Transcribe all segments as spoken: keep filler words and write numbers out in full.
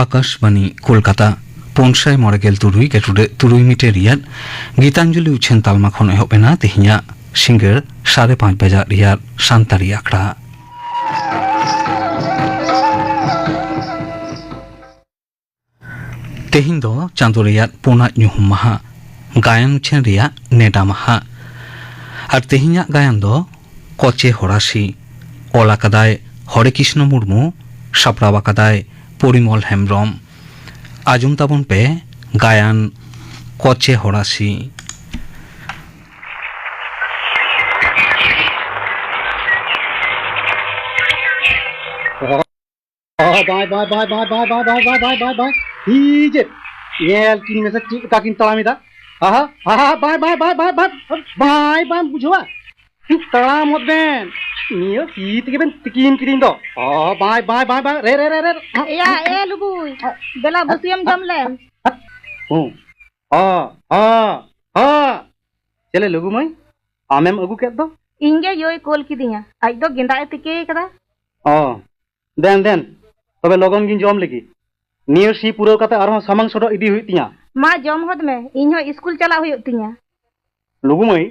ᱟᱠᱟᱥᱵᱟᱱᱤ ᱠᱳᱞᱠᱟᱛᱟ, ᱯᱩᱱ ᱥᱟᱭ ᱢᱚᱬᱮ ᱜᱮᱞ ᱛᱩᱨᱩᱭ ᱜᱮᱴᱩᱰᱮ ᱛᱩᱨᱩᱭ ᱢᱤᱴᱟᱨ ᱨᱮᱭᱟᱜ ᱜᱤᱛᱟᱧᱡᱚᱞᱤ ᱩᱪᱷᱟᱹᱱ ᱛᱟᱞᱢᱟ ᱠᱷᱚᱱ ᱮᱦᱚᱵ ᱮᱱᱟ ᱛᱮᱦᱮᱧᱟᱜ ᱥᱤᱸᱜᱟᱹᱲ ᱥᱟᱲᱮ ᱯᱟᱸᱪ ᱵᱟᱡᱟᱜ ᱨᱮᱭᱟᱜ ᱥᱟᱱᱛᱟᱲᱤ ᱟᱠᱷᱲᱟ᱾ ᱛᱮᱦᱮᱧ ᱫᱚ ᱪᱟᱸᱫᱚ ᱨᱮᱭᱟᱜ ᱯᱩᱱᱟᱜ ᱧᱩᱦᱩᱢ ᱢᱟᱦᱟ, ᱜᱟᱭᱟᱱ ᱩᱪᱷᱟᱹᱱ ᱨᱮᱭᱟᱜ ᱱᱮᱰᱟ ᱢᱟᱦᱟ᱾ ᱟᱨ ᱛᱮᱦᱮᱧᱟᱜ ᱜᱟᱭᱟᱱ ᱫᱚ ᱠᱚᱪᱮ ᱦᱚᱨᱟᱥᱤ᱾ ᱚᱞ ᱟᱠᱟᱫᱟᱭ ᱦᱚᱨᱮ ᱠᱨᱤᱥᱱᱚ ᱢᱩᱨᱢᱩ, ᱥᱟᱯᱲᱟᱣ ᱟᱠᱟᱫᱟᱭ ᱯᱚᱨᱤᱢᱚᱞ ᱦᱮᱢᱵᱽᱨᱚᱢ᱾ ᱟᱸᱡᱚᱢ ᱛᱟᱵᱚᱱ ᱯᱮ ᱜᱟᱭᱟᱱ ᱠᱚᱪᱮ ᱦᱚᱨᱟᱥᱤ᱾ ᱵᱟᱭ, ᱵᱟᱭ, ᱵᱟᱭ᱾ ᱦᱤᱡᱮ, ᱧᱮᱞ ᱠᱤᱱ ᱢᱮᱥᱮ ᱪᱮᱫ ᱞᱮᱠᱟ ᱠᱤᱱ ᱛᱟᱲᱟᱢ ᱮᱫᱟ᱾ ᱟᱦᱟ, ᱟᱦᱟ, ᱵᱟᱭ, ᱵᱟᱭ, ᱵᱟᱭ᱾ ᱵᱟᱭ, ᱵᱟᱭ ᱵᱩᱡᱷᱟᱹᱣᱟ᱾ ᱛᱟᱲᱟᱢ ᱦᱚᱫ ᱵᱮᱱ᱾ ᱱᱤᱭᱟᱹ ᱥᱤ ᱛᱮᱜᱮ ᱵᱮᱱ ᱛᱤᱠᱤᱱ ᱠᱤᱫᱤᱧ ᱫᱚ᱾ ᱚ, ᱵᱟᱭ, ᱵᱟᱭ, ᱵᱟᱭ, ᱵᱟᱭ᱾ ᱨᱮ, ᱨᱮ, ᱨᱮ, ᱨᱮ᱾ ᱮᱭᱟ, ᱮ ᱞᱩᱵᱩᱭ, ᱫᱮᱞᱟ ᱵᱟᱹᱥᱭᱟᱹᱢ ᱡᱚᱢ ᱞᱮᱢ᱾ ᱦᱩᱸ᱾ ᱦᱚ, ᱦᱚ, ᱦᱚ᱾ ᱪᱮᱞᱮ ᱞᱩᱜᱩ ᱢᱟᱹᱭ? ᱟᱢᱮᱢ ᱟᱹᱜᱩ ᱠᱮᱫ ᱫᱚ? ᱤᱧ ᱜᱮ ᱭᱳᱭ ᱠᱳᱞ ᱠᱤᱫᱤᱧᱟ᱾ ᱟᱡ ᱫᱚ ᱜᱮᱸᱫᱟᱜ ᱮ ᱛᱤᱠᱤ ᱠᱟᱫᱟ᱾ ᱚ, ᱫᱮᱱ, ᱫᱮᱱ᱾ ᱛᱚᱵᱮ ᱞᱚᱜᱚᱱ ᱜᱤᱧ ᱡᱚᱢ ᱞᱮᱜᱮ᱾ ᱱᱤᱭᱟᱹ ᱥᱤ ᱯᱩᱨᱟᱹᱣ ᱠᱟᱛᱮ ᱟᱨᱦᱚᱸ ᱥᱟᱢᱟᱝ ᱥᱚᱰᱚᱜ ᱤᱫᱤ ᱦᱩᱭᱩᱜ ᱛᱤᱧᱟ᱾ ᱢᱟ ᱡᱚᱢ ᱦᱚᱫ ᱢᱮ, ᱤᱧ ᱦᱚᱸ ᱤᱥᱠᱩᱞ ᱪᱟᱞᱟᱜ ᱦᱩᱭᱩᱜ ᱛᱤᱧᱟ᱾ ᱞᱩᱜᱩ ᱢᱟᱹᱭ,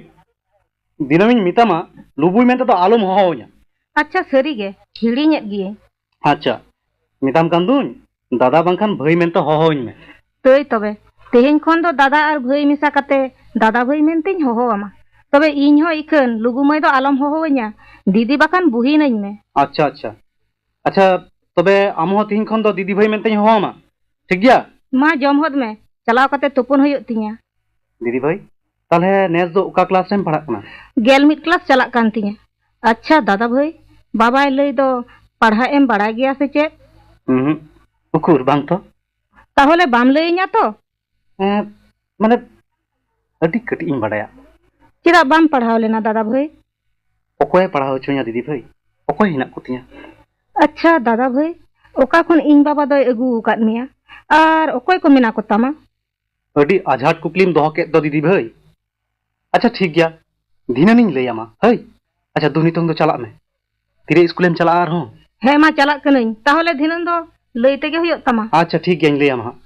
ᱫᱤᱱᱟᱹᱢᱤᱧ ᱢᱮᱛᱟᱢᱟ, ᱞᱩᱵᱩᱭ ᱢᱮᱱᱛᱮ ᱫᱚ ᱟᱞᱚᱢ ᱦᱚᱦᱚᱣᱟᱹᱧᱟ᱾ ᱟᱪᱪᱷᱟ, ᱥᱟᱹᱨᱤ ᱜᱮ, ᱦᱤᱲᱤᱧᱮᱫ ᱜᱤᱭᱟᱹᱧ᱾ ᱟᱪᱪᱷᱟ, ᱢᱮᱛᱟᱢ ᱠᱟᱱ ᱫᱩᱧ, ᱫᱟᱫᱟ ᱵᱟᱝᱠᱷᱟᱱ ᱵᱷᱟᱹᱭ ᱢᱮᱱᱛᱮ ᱦᱚᱦᱚᱣᱟᱹᱧ ᱢᱮ᱾ ᱛᱟᱹᱭ ᱛᱚᱵᱮ, ᱛᱮᱦᱮᱧ ᱠᱷᱚᱱ ᱫᱚ ᱫᱟᱫᱟ ᱟᱨ ᱵᱷᱟᱹᱭ ᱢᱮᱥᱟ ᱠᱟᱛᱮ ᱫᱟᱫᱟ ᱵᱷᱟᱹᱭ ᱢᱮᱱᱛᱮᱧ ᱦᱚᱦᱚᱣᱟᱢᱟ᱾ ᱛᱚᱵᱮ ᱤᱧ ᱦᱚᱸ ᱤᱠᱷᱟᱹᱱ ᱞᱩᱜᱩ ᱢᱟᱹᱭ ᱫᱚ ᱟᱞᱚᱢ ᱦᱚᱦᱚᱣᱟᱹᱧᱟ, ᱫᱤᱫᱤ ᱵᱟᱠᱷᱟᱱ ᱵᱩᱦᱤᱱᱟᱹᱧ ᱢᱮ᱾ ᱟᱪᱪᱷᱟ, ᱟᱪᱪᱷᱟ᱾ ᱟᱪᱪᱷᱟ, ᱛᱚᱵᱮ ᱟᱢ ᱦᱚᱸ ᱛᱮᱦᱮᱧ ᱠᱷᱚᱱ ᱫᱚ ᱫᱤᱫᱤ ᱵᱷᱟᱹᱭ ᱢᱮᱱᱛᱮᱧ ᱦᱚᱦᱚᱣᱟᱢᱟ, ᱴᱷᱤᱠ ᱜᱮᱭᱟ? ᱢᱟ ᱡᱚᱢ ᱦᱚᱫ ᱢᱮ, ᱪᱟᱞᱟᱣ ᱠᱟᱛᱮ ᱛᱩᱯᱩᱱ ᱦᱩᱭᱩᱜ ᱛᱤᱧᱟ᱾ ᱫᱤᱫᱤ ᱵᱷᱟᱹᱭ, ᱛᱟᱦᱞᱮ ᱱᱮᱥ ᱫᱚ ᱚᱠᱟ ᱠᱞᱟᱥ ᱨᱮᱢ ᱯᱟᱲᱦᱟᱜ ᱠᱟᱱᱟ? ᱜᱮᱞ ᱢᱤᱫ ᱠᱞᱟᱥ ᱪᱟᱞᱟᱜ ᱠᱟᱱ ᱛᱤᱧᱟ᱾ ᱟᱪᱪᱷᱟ ᱫᱟᱫᱟ ᱵᱷᱟᱹᱭ, ᱵᱟᱵᱟᱭ ᱞᱟᱹᱭ ᱫᱚ ᱯᱟᱲᱦᱟᱜ ᱮᱢ ᱵᱟᱲᱟᱭ ᱜᱮᱭᱟ ᱥᱮ ᱪᱮᱫ? ᱩᱸᱦᱩᱸᱜ, ᱩᱠᱩᱨ, ᱵᱟᱝ ᱛᱚ᱾ ᱛᱟᱦᱚᱞᱮ ᱵᱟᱢ ᱞᱟᱹᱭᱟᱹᱧᱟ ᱛᱚ? ᱦᱮᱸ, ᱢᱟᱱᱮ, ᱟᱹᱰᱤ ᱠᱟᱹᱴᱤᱡ ᱤᱧ ᱵᱟᱰᱟᱭᱟ᱾ ᱪᱮᱫᱟᱜ ᱵᱟᱢ ᱯᱟᱲᱦᱟᱣ ᱞᱮᱱᱟ ᱫᱟᱫᱟ ᱵᱷᱟᱹᱭ? ᱚᱠᱚᱭᱮ ᱯᱟᱲᱦᱟᱣ ᱦᱚᱪᱚᱧᱟ ᱫᱤᱫᱤ ᱵᱷᱟᱹᱭ? ᱚᱠᱚᱭ ᱦᱮᱱᱟᱜ ᱠᱚᱛᱤᱧᱟ? ᱟᱪᱪᱷᱟ ᱫᱟᱫᱟ ᱵᱷᱟᱹᱭ, ᱚᱠᱟ ᱠᱷᱚᱱ ᱤᱧ ᱵᱟᱵᱟ ᱫᱚᱭ ᱟᱹᱜᱩ ᱟᱠᱟᱫ ᱢᱮᱭᱟ? ᱟᱨ ᱚᱠᱚᱭ ᱠᱚ ᱢᱮᱱᱟᱜ ᱠᱚᱛᱟᱢᱟ? ᱟᱹᱰᱤ ᱟᱡᱷᱟᱴ ᱠᱩᱠᱞᱤᱢ ᱫᱚᱦᱚ ᱠᱮᱫ ᱫᱚ ᱫᱤᱫᱤ ᱵᱷᱟᱹᱭ᱾ ᱟᱪᱪᱷᱟ ᱴᱷᱤᱠ ᱜᱮᱭᱟ, ᱫᱷᱤᱱᱟᱹᱱᱤᱧ ᱞᱟᱹᱭ ᱟᱢᱟ, ᱦᱳᱭ᱾ ᱟᱪᱪᱷᱟ ᱫᱩ, ᱱᱤᱛᱚᱝ ᱫᱚ ᱪᱟᱞᱟᱜ ᱢᱮ᱾ ᱛᱤᱨᱮ ᱤᱥᱠᱩᱞᱮᱢ ᱪᱟᱞᱟᱜᱼᱟ ᱟᱨᱦᱚᱸ? ᱦᱮᱸ ᱢᱟ ᱪᱟᱞᱟᱜ ᱠᱟᱹᱱᱟᱹᱧ᱾ ᱛᱟᱦᱚᱞᱮ ᱫᱷᱤᱱᱟᱹᱱ ᱫᱚ ᱞᱟᱹᱭ ᱛᱮᱜᱮ ᱦᱩᱭᱩᱜ ᱛᱟᱢᱟ᱾ ᱟᱪᱪᱷᱟ, ᱴᱷᱤᱠ ᱜᱮᱭᱟ, ᱤᱧ ᱞᱟᱹᱭᱟᱢᱟ ᱦᱟᱸᱜ᱾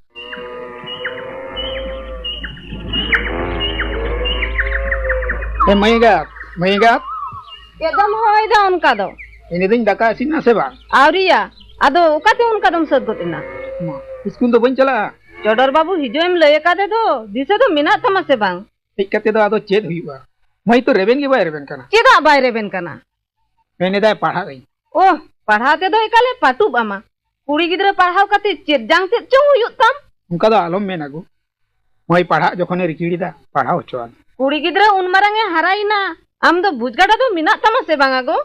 ᱮ ᱢᱟᱹᱭ ᱮᱸᱜᱟᱛ, ᱢᱟᱹᱭ ᱮᱸᱜᱟᱛ᱾ ᱪᱮᱫ ᱫᱚᱢ ᱦᱚᱦᱚᱭᱮᱫᱟ ᱚᱱᱠᱟ ᱫᱚ? ᱤᱧ ᱫᱚᱧ ᱫᱟᱠᱟ ᱤᱥᱤᱱᱟ ᱥᱮ ᱵᱟᱝ? ᱟᱹᱣᱨᱤᱭᱟ᱾ ᱟᱫᱚ ᱚᱠᱟᱛᱮ ᱚᱱᱠᱟ ᱫᱚᱢ ᱥᱟᱹᱛ ᱜᱚᱫ ᱮᱱᱟ? ᱢᱟ, ᱤᱥᱠᱩᱞ ᱫᱚ ᱵᱟᱹᱧ ᱪᱟᱞᱟᱜᱼᱟ? ᱪᱚᱰᱚᱨ ᱵᱟᱹᱵᱩ ᱦᱤᱡᱩᱜ ᱮᱢ ᱞᱟᱹᱭ ᱟᱠᱟᱫᱮ ᱫᱚ, ᱫᱤᱥᱟᱹ ᱫᱚ ᱢᱮᱱᱟᱜ ᱛᱟᱢᱟ ᱥᱮ ᱵᱟᱝ? ᱦᱮᱡ ᱠᱟᱛᱮ ᱫᱚ ᱟᱫᱚ ᱪᱮᱫ ᱦᱩᱭᱩᱜᱼᱟ? ᱢᱟᱹᱭ ᱛᱚ ᱨᱮᱵᱮᱱ ᱜᱮ ᱵᱟᱭ ᱨᱮᱵᱮᱱ ᱠᱟᱱᱟ᱾ ᱪᱮᱫᱟᱜ ᱵᱟᱭ ᱨᱮᱵᱮᱱ ᱠᱟᱱᱟ? ᱢᱮᱱᱮᱫᱟᱭ ᱯᱟᱲᱦᱟᱜ ᱟᱹᱧ᱾ ᱳᱦ, ᱯᱟᱲᱦᱟᱣ ᱛᱮᱫᱚ ᱮᱠᱟᱞᱮ ᱯᱟᱹᱴᱩᱵ ᱟᱢᱟ᱾ ᱠᱩᱲᱤ ᱜᱤᱫᱽᱨᱟᱹ ᱯᱟᱲᱦᱟᱣ ᱠᱟᱛᱮ ᱪᱮᱫ ᱡᱟᱝ ᱪᱮᱫ ᱪᱚᱝ ᱦᱩᱭᱩᱜ ᱛᱟᱢ? ᱚᱱᱠᱟ ᱫᱚ ᱟᱞᱚᱢ ᱢᱮᱱᱟ ᱜᱳ᱾ ᱢᱟᱹᱭ ᱯᱟᱲᱦᱟᱜ ᱡᱚᱠᱷᱚᱱᱮ ᱨᱤᱠᱤᱲ ᱮᱫᱟ, ᱯᱟᱲᱦᱟᱣ ᱦᱚᱪᱚᱣᱟᱱ᱾ ᱠᱩᱲᱤ ᱜᱤᱫᱽᱨᱟᱹ ᱩᱱ ᱢᱟᱨᱟᱝ ᱮ ᱦᱟᱨᱟᱭᱮᱱᱟ, ᱟᱢ ᱫᱚ ᱵᱩᱡᱽ ᱜᱟᱰᱟ ᱫᱚ ᱢᱮᱱᱟᱜ ᱛᱟᱢᱟ ᱥᱮ ᱵᱟᱝᱟ ᱜᱳ?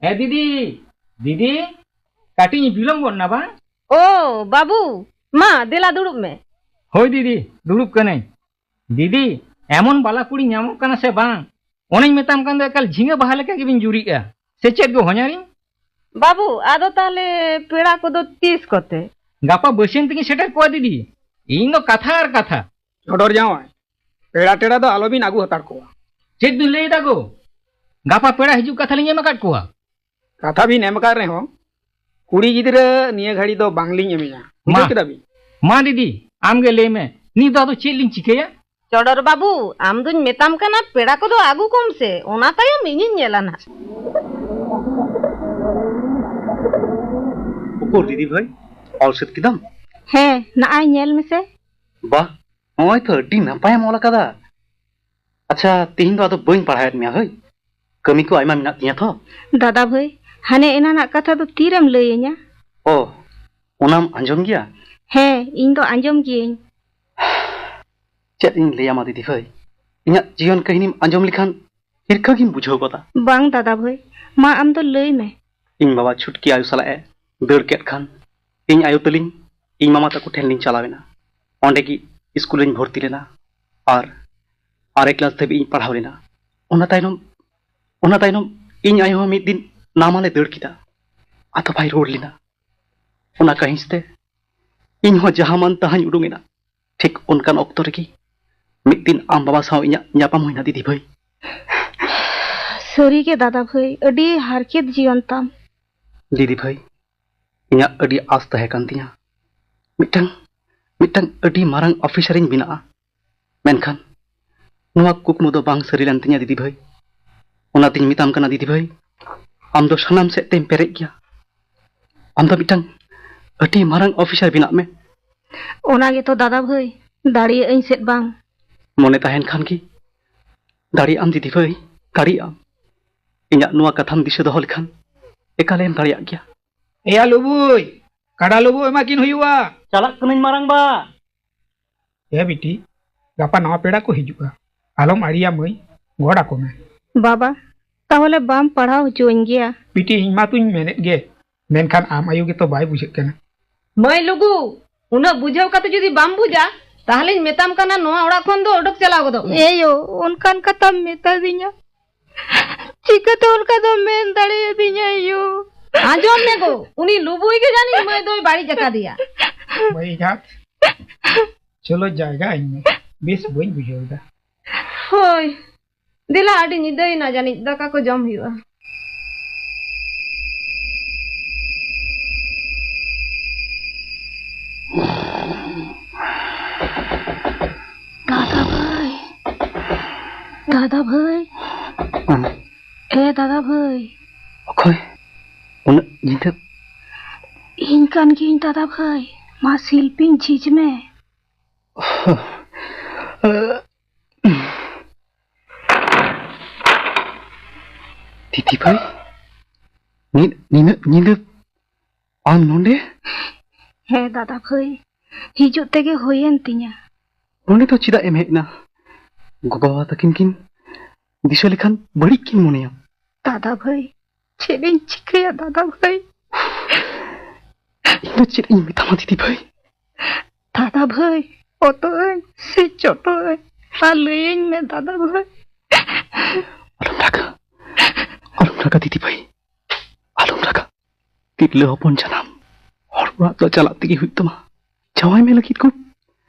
ᱦᱮᱸ ᱫᱤᱫᱤ, ᱫᱤᱫᱤ, ᱠᱟᱹᱴᱤᱡ ᱤᱧ ᱵᱤᱞᱚᱢ ᱜᱚᱫ ᱱᱟ ᱵᱟᱝ? ᱳ ᱵᱟᱹᱵᱩ, ᱢᱟ ᱫᱮᱞᱟ ᱫᱩᱲᱩᱵ ᱢᱮ᱾ ᱦᱳᱭ ᱫᱤᱫᱤ, ᱫᱩᱲᱩᱵ ᱠᱟᱹᱱᱟᱹᱧ᱾ ᱫᱤᱫᱤ, ᱮᱢᱚᱱ ᱵᱟᱞᱟ ᱠᱩᱲᱤ ᱧᱟᱢᱚᱜ ᱠᱟᱱᱟ ᱥᱮ ᱵᱟᱝ? ᱚᱱᱮᱧ ᱢᱮᱛᱟᱢ ᱠᱟᱱ ᱫᱚ, ᱮᱠᱟᱞ ᱡᱷᱤᱸᱜᱟᱹ ᱵᱟᱦᱟ ᱞᱮᱠᱟ ᱜᱮᱵᱤᱱ ᱡᱩᱨᱤᱜᱼᱟ᱾ ᱥᱮ ᱪᱮᱫ ᱜᱳ ᱦᱚᱧᱦᱟᱨᱤᱧ? ᱵᱟᱹᱵᱩ, ᱟᱫᱚ ᱛᱟᱦᱞᱮ ᱯᱮᱲᱟ ᱠᱚᱫᱚ ᱛᱤᱥ ᱠᱚᱛᱮ? ᱜᱟᱯᱟ ᱵᱟᱹᱥᱭᱟᱹᱢ ᱛᱮᱜᱤᱧ ᱥᱮᱴᱮᱨ ᱠᱚᱣᱟ ᱫᱤᱫᱤ᱾ ᱤᱧ ᱫᱚ ᱠᱟᱛᱷᱟ ᱟᱨ ᱠᱟᱛᱷᱟ᱾ ᱪᱚᱰᱚᱨ ᱡᱟᱶᱟᱭ, ᱯᱮᱲᱟ ᱴᱮᱲᱟ ᱫᱚ ᱟᱞᱚᱵᱤᱱ ᱟᱹᱜᱩ ᱦᱟᱛᱟᱲ ᱠᱚᱣᱟ᱾ ᱪᱮᱫ ᱵᱤᱱ ᱞᱟᱹᱭ ᱮᱫᱟ ᱜᱳ? ᱜᱟᱯᱟ ᱯᱮᱲᱟ ᱦᱤᱡᱩᱜ ᱠᱟᱛᱷᱟ ᱞᱤᱧ ᱮᱢ ᱟᱠᱟᱫ ᱠᱚᱣᱟ᱾ ᱠᱟᱛᱷᱟ ᱵᱤᱱ ᱮᱢ ᱟᱠᱟᱫ ᱨᱮᱦᱚᱸ, ᱠᱩᱲᱤ ᱜᱤᱫᱽᱨᱟᱹ ᱱᱤᱭᱟᱹ ᱜᱷᱟᱹᱲᱤ ᱫᱚ ᱵᱟᱝᱞᱤᱧ ᱮᱢᱮᱭᱟ᱾ ᱢᱟ᱾ ᱵᱩᱡᱷᱟᱹᱣ ᱠᱮᱫᱟ ᱵᱤᱱ? ᱢᱟ ᱫᱤᱫᱤ, ᱟᱢ ᱜᱮ ᱞᱟᱹᱭ ᱢᱮ, ᱱᱤᱛ ᱫᱚ ᱟᱫᱚ ᱪᱮᱫ ᱞᱤᱧ ᱪᱤᱠᱟᱹᱭᱟ? ᱪᱚᱰᱚᱨ ᱵᱟᱹᱵᱩ, ᱟᱢ ᱫᱩᱧ ᱢᱮᱛᱟᱢ ᱠᱟᱱᱟ, ᱯᱮᱲᱟ ᱠᱚᱫᱚ ᱟᱹᱜᱩ ᱠᱚᱢ ᱥᱮ, ᱚᱱᱟ ᱛᱟᱭᱚᱢ ᱤᱧᱤᱧ ᱧᱮᱞᱟ ᱱᱟᱦᱟᱜ᱾ ᱩᱠᱩᱨ ᱫᱤᱫᱤ ᱵᱷᱟᱹᱭ, ᱚᱞ ᱥᱟᱹᱛ ᱠᱮᱫᱟᱢ? ᱦᱮᱸ, ᱱᱟᱜᱼᱟᱭ ᱧᱮᱞ ᱢᱮᱥᱮ᱾ ᱵᱟᱦ, ᱱᱚᱜᱼᱚᱭ ᱛᱚ ᱟᱹᱰᱤ ᱱᱟᱯᱟᱭᱮᱢ ᱚᱞ ᱟᱠᱟᱫᱟ᱾ ᱟᱪᱪᱷᱟ, ᱛᱤᱦᱤᱧ ᱫᱚ ᱟᱫᱚ ᱵᱟᱹᱧ ᱯᱟᱲᱦᱟᱣᱮᱫ ᱢᱮᱭᱟ ᱦᱳᱭ, ᱠᱟᱹᱢᱤ ᱠᱚ ᱟᱭᱢᱟ ᱢᱮᱱᱟᱜ ᱛᱤᱧᱟᱹ ᱛᱚ᱾ ᱫᱟᱫᱟ ᱵᱷᱟᱹᱭ, ᱦᱟᱱᱮ ᱮᱱᱟᱱᱟᱜ ᱠᱟᱛᱷᱟ ᱫᱚ ᱛᱤᱨᱮᱢ ᱞᱟᱹᱭ ᱟᱹᱧᱟ? ᱚ, ᱚᱱᱟᱢ ᱟᱸᱡᱚᱢ ᱜᱮᱭᱟ? ᱦᱮᱸ, ᱤᱧ ᱫᱚ ᱟᱸᱡᱚᱢ ᱜᱤᱭᱟᱹᱧ᱾ ᱪᱮᱫ ᱤᱧ ᱞᱟᱹᱭᱟᱢᱟ ᱫᱤᱫᱤ ᱵᱷᱟᱹᱭ, ᱤᱧᱟᱹᱜ ᱡᱤᱭᱚᱱ ᱠᱟᱹᱦᱱᱤᱢ ᱟᱸᱡᱚᱢ ᱞᱮᱠᱷᱟᱱ ᱦᱤᱨᱠᱷᱟᱹ ᱜᱮᱢ ᱵᱩᱡᱷᱟᱹᱣ ᱜᱚᱫᱟ᱾ ᱵᱟᱝ ᱫᱟᱫᱟ ᱵᱷᱟᱹᱭ, ᱢᱟ ᱟᱢ ᱫᱚ ᱞᱟᱹᱭ ᱢᱮ᱾ ᱤᱧ ᱵᱟᱵᱟ ᱪᱷᱩᱴᱠᱤ ᱟᱭᱳ ᱥᱟᱞᱟᱜ ᱮ ᱫᱟᱹᱲ ᱠᱮᱫ ᱠᱷᱟᱱ, ᱤᱧ ᱟᱭᱳ ᱛᱟᱹᱞᱤᱧ ᱤᱧ ᱢᱟᱢᱟ ᱛᱟᱠᱚ ᱴᱷᱮᱱ ᱞᱤᱧ ᱪᱟᱞᱟᱣ ᱮᱱᱟ᱾ ᱚᱸᱰᱮ ᱜᱮ ᱤᱥᱠᱩᱞ ᱨᱤᱧ ᱵᱷᱚᱨᱛᱤ ᱞᱮᱱᱟ ᱟᱨ ᱟᱨᱮ ᱠᱞᱟᱥ ᱫᱷᱟᱹᱵᱤᱡ ᱤᱧ ᱯᱟᱲᱦᱟᱣ ᱞᱮᱱᱟ᱾ ᱚᱱᱟ ᱛᱟᱭᱱᱚᱢ, ᱚᱱᱟ ᱛᱟᱭᱱᱚᱢ ᱤᱧ ᱟᱭᱳ ᱦᱚᱸ ᱢᱤᱫ ᱫᱤᱱ ᱱᱟᱢᱟᱞᱮ ᱫᱟᱹᱲ ᱠᱮᱫᱟ᱾ ᱟᱫᱚ ᱵᱟᱭ ᱨᱩᱣᱟᱹᱲ ᱞᱮᱱᱟ᱾ ᱚᱱᱟ ᱠᱟᱹᱦᱤᱥ ᱛᱮ ᱤᱧ ᱦᱚᱸ ᱡᱟᱦᱟᱸ ᱢᱟᱱ ᱛᱟᱦᱟᱸᱧ ᱩᱰᱩᱝ ᱮᱱᱟ᱾ ᱴᱷᱤᱠ ᱚᱱᱠᱟᱱ ᱚᱠᱛᱚ ᱨᱮᱜᱮ ᱢᱤᱫ ᱫᱤᱱ ᱟᱢ ᱵᱟᱵᱟ ᱥᱟᱶ ᱤᱧᱟᱹᱜ ᱧᱟᱯᱟᱢ ᱦᱩᱭᱱᱟ ᱫᱤᱫᱤ ᱵᱷᱟᱹᱭ᱾ ᱥᱟᱹᱨᱤᱜᱮ ᱫᱟᱫᱟ ᱵᱷᱟᱹᱭ, ᱟᱹᱰᱤ ᱦᱟᱨᱠᱮᱛ ᱡᱤᱭᱚᱱ ᱛᱟᱢ᱾ ᱫᱤᱫᱤ ᱵᱷᱟᱹᱭ, ᱤᱧᱟᱹᱜ ᱟᱹᱰᱤ ᱟᱸᱥ ᱛᱟᱦᱮᱸ ᱠᱟᱱ ᱛᱤᱧᱟᱹ, ᱢᱤᱫᱴᱟᱝ ᱢᱤᱫᱴᱟᱝ ᱟᱹᱰᱤ ᱢᱟᱨᱟᱝ ᱚᱯᱷᱤᱥᱟᱨᱤᱧ ᱵᱮᱱᱟᱜᱼᱟ᱾ ᱢᱮᱱᱠᱷᱟᱱ ᱱᱚᱣᱟ ᱠᱩᱠᱢᱩ ᱫᱚ ᱵᱟᱝ ᱥᱟᱹᱨᱤ ᱞᱮᱱ ᱛᱤᱧᱟᱹ, ᱫᱤᱫᱤ ᱵᱷᱟᱹᱭ᱾ ᱚᱱᱟᱛᱤᱧ ᱢᱮᱛᱟᱢ ᱠᱟᱱᱟ, ᱫᱤᱫᱤ ᱵᱷᱟᱹᱭ, ᱟᱢ ᱫᱚ ᱥᱟᱱᱟᱢ ᱥᱮᱫ ᱛᱮᱢ ᱯᱮᱨᱮᱡ ᱜᱮᱭᱟ᱾ ᱟᱢ ᱫᱚ ᱢᱤᱫᱴᱟᱝ ᱟᱹᱰᱤ ᱢᱟᱨᱟᱝ ᱚᱯᱷᱤᱥᱟᱨ ᱵᱮᱱᱟᱜ ᱢᱮ᱾ ᱚᱱᱟ ᱜᱮᱛᱚ, ᱫᱟᱫᱟ ᱵᱷᱟᱹᱭ, ᱫᱟᱲᱮᱭᱟᱜ ᱟᱹᱧ ᱥᱮᱫ ᱵᱟᱝ᱾ ᱢᱚᱱᱮ ᱛᱟᱦᱮᱱ ᱠᱷᱟᱱ ᱜᱮ ᱫᱟᱲᱮᱭᱟᱜ ᱟᱢ, ᱫᱤᱫᱤ ᱵᱷᱟᱹᱭ, ᱫᱟᱲᱮᱭᱟᱜ ᱟᱢ᱾ ᱤᱧᱟᱹᱜ ᱱᱚᱣᱟ ᱠᱟᱛᱷᱟᱢ ᱫᱤᱥᱟᱹ ᱫᱚᱦᱚ ᱞᱮᱠᱷᱟᱱ ᱮᱠᱟᱞᱮᱢ ᱫᱟᱲᱮᱭᱟᱜ ᱜᱮᱭᱟ᱾ ᱮᱭᱟ ᱞᱩᱵᱩᱭ, ᱠᱟᱰᱟ ᱞᱩᱵᱩ ᱮᱢᱟ ᱠᱤᱱ ᱦᱩᱭᱩᱜᱼᱟ᱾ ᱪᱟᱞᱟᱜ ᱠᱟᱹᱱᱟᱹᱧ, ᱢᱟᱨᱟᱝ ᱵᱟ᱾ ᱮ ᱵᱤᱴᱤ, ᱜᱟᱯᱟ ᱱᱟᱣᱟ ᱯᱮᱲᱟ ᱠᱚ ᱦᱤᱡᱩᱜᱼᱟ, ᱟᱞᱚᱢ ᱟᱹᱲᱤᱭᱟ ᱢᱟᱹᱭ, ᱜᱚᱰ ᱟᱠᱚ ᱢᱮ᱾ ᱵᱟᱵᱟ, ᱛᱟᱦᱚᱞᱮ ᱵᱟᱢ ᱯᱟᱲᱦᱟᱣ ᱦᱚᱪᱚᱣᱟᱹᱧ ᱜᱮᱭᱟ? ᱵᱤᱴᱤ, ᱤᱧ ᱢᱟ ᱛᱩᱧ ᱢᱮᱱᱮᱫ ᱜᱮ, ᱢᱮᱱᱠᱷᱟᱱ ᱟᱢ ᱟᱭᱳ ᱜᱮᱛᱚ ᱵᱟᱭ ᱵᱩᱡᱷᱟᱹᱜ ᱠᱟᱱᱟ᱾ ᱢᱟᱹᱭ ᱞᱩᱜᱩ, ᱩᱱᱟᱹᱜ ᱵᱩᱡᱷᱟᱹᱣ ᱠᱟᱛᱮ ᱡᱩᱫᱤ ᱵᱟᱢ ᱵᱩᱡᱟ, ᱛᱟᱦᱞᱮᱧ ᱢᱮᱛᱟᱢ ᱠᱟᱱᱟ, ᱱᱚᱣᱟ ᱚᱲᱟᱜ ᱠᱷᱚᱱ ᱫᱚ ᱚᱰᱚᱠ ᱪᱟᱞᱟᱣ ᱜᱚᱫᱚᱜ ᱢᱮ᱾ ᱮᱭᱳ, ᱚᱱᱠᱟᱱ ᱠᱟᱛᱷᱟᱢ ᱢᱮᱛᱟᱫᱤᱧᱟ? ᱪᱤᱠᱟᱹᱛᱮ ᱚᱱᱠᱟ ᱫᱚᱢ ᱢᱮᱱ ᱫᱟᱲᱮᱭᱟᱫᱤᱧᱟ ᱭᱳ? ᱟᱸᱡᱚᱢ ᱢᱮ ᱜᱳ, ᱩᱱᱤ ᱞᱩᱵᱩᱭ ᱜᱮ ᱡᱟᱹᱱᱤᱡ ᱢᱟᱹᱭ ᱫᱚᱭ ᱵᱟᱹᱲᱤᱡ ᱟᱠᱟᱫᱮᱭᱟ᱾ ᱢᱟᱹᱭ ᱮᱸᱜᱟᱛ, ᱪᱚᱞᱚ ᱡᱟᱭᱜᱟ ᱟᱹᱧ ᱢᱮ, ᱵᱮᱥ ᱵᱟᱹᱧ ᱵᱩᱡᱷᱟᱹᱣ ᱮᱫᱟ᱾ ᱦᱳᱭ, ᱫᱮᱞᱟ, ᱟᱹᱰᱤ ᱧᱤᱫᱟᱹᱭᱮᱱᱟ ᱡᱟᱹᱱᱤᱡ, ᱫᱟᱠᱟ ᱠᱚ ᱡᱚᱢ ᱦᱩᱭᱩᱜᱼᱟ᱾ ᱫᱟᱫᱟ ᱵᱷᱟᱹᱭ, ᱫᱟᱫᱟ ᱵᱷᱟᱹᱭ, ᱦᱮᱸ? ᱮ ᱫᱟᱫᱟ ᱵᱷᱟᱹᱭ᱾ ᱚᱠᱚᱭ ᱩᱱᱟᱹᱜ ᱧᱤᱫᱟᱹ? ᱤᱧ ᱠᱟᱱ ᱜᱤᱭᱟᱹᱧ ᱫᱟᱫᱟ ᱵᱷᱟᱹᱭ, ᱢᱟ ᱥᱤᱞᱯᱤᱧ ᱡᱷᱤᱡ ᱢᱮ᱾ ᱫᱤᱫᱤ ᱵᱷᱟᱹᱭ, ᱱᱤ-, ᱱᱤᱱᱟᱹᱜ ᱧᱤᱫᱟᱹ ᱟᱢ ᱱᱚᱰᱮ? ᱦᱮᱸ ᱫᱟᱫᱟ ᱵᱷᱟᱹᱭ, ᱦᱤᱡᱩᱜ ᱛᱮᱜᱮ ᱦᱩᱭᱮᱱ ᱛᱤᱧᱟ᱾ ᱱᱚᱰᱮ ᱫᱚ ᱪᱮᱫᱟᱜ ᱮᱢ ᱦᱮᱡ ᱮᱱᱟ? ᱜᱚᱜᱚ ᱵᱟᱵᱟ ᱛᱟᱹᱠᱤᱱ ᱠᱤᱱ ᱫᱤᱥᱟᱹ ᱞᱮᱠᱷᱟᱱ ᱵᱟᱹᱲᱤᱡ ᱠᱤᱱ ᱢᱚᱱᱮᱭᱟ᱾ ᱫᱟᱫᱟ ᱵᱷᱟᱹᱭ, ᱪᱮᱫ ᱤᱧ ᱪᱤᱠᱟᱹᱭᱟ ᱫᱟᱫᱟ ᱵᱷᱟᱹᱭ? ᱤᱧ ᱫᱚ ᱪᱮᱫ ᱤᱧ ᱢᱮᱛᱟᱢᱟ ᱫᱤᱫᱤ ᱵᱷᱟᱹᱭ? ᱫᱟᱫᱟ ᱵᱷᱟᱹᱭ, ᱚᱛᱚᱜ ᱟᱹᱧ ᱥᱮ ᱪᱚᱴᱚᱜ ᱟᱹᱧ, ᱢᱟ ᱞᱟᱹᱭᱟᱹᱧ ᱢᱮ ᱫᱟᱫᱟ ᱵᱷᱟᱹᱭ᱾ ᱟᱞᱚᱢ ᱨᱟᱜᱟ, ᱟᱞᱚᱢ ᱨᱟᱜᱟ ᱫᱤᱫᱤ ᱵᱷᱟᱹᱭ, ᱟᱞᱚᱢ ᱨᱟᱜᱟ᱾ ᱛᱤᱨᱞᱟᱹ ᱦᱚᱯᱚᱱ ᱡᱟᱱᱟᱢ, ᱦᱚᱲ ᱚᱲᱟᱜ ᱫᱚ ᱪᱟᱞᱟᱜ ᱛᱮᱜᱮ ᱦᱩᱭᱩᱜ ᱛᱟᱢᱟ᱾ ᱡᱟᱶᱟᱭ ᱢᱮ ᱞᱟᱹᱜᱤᱫ ᱠᱚ,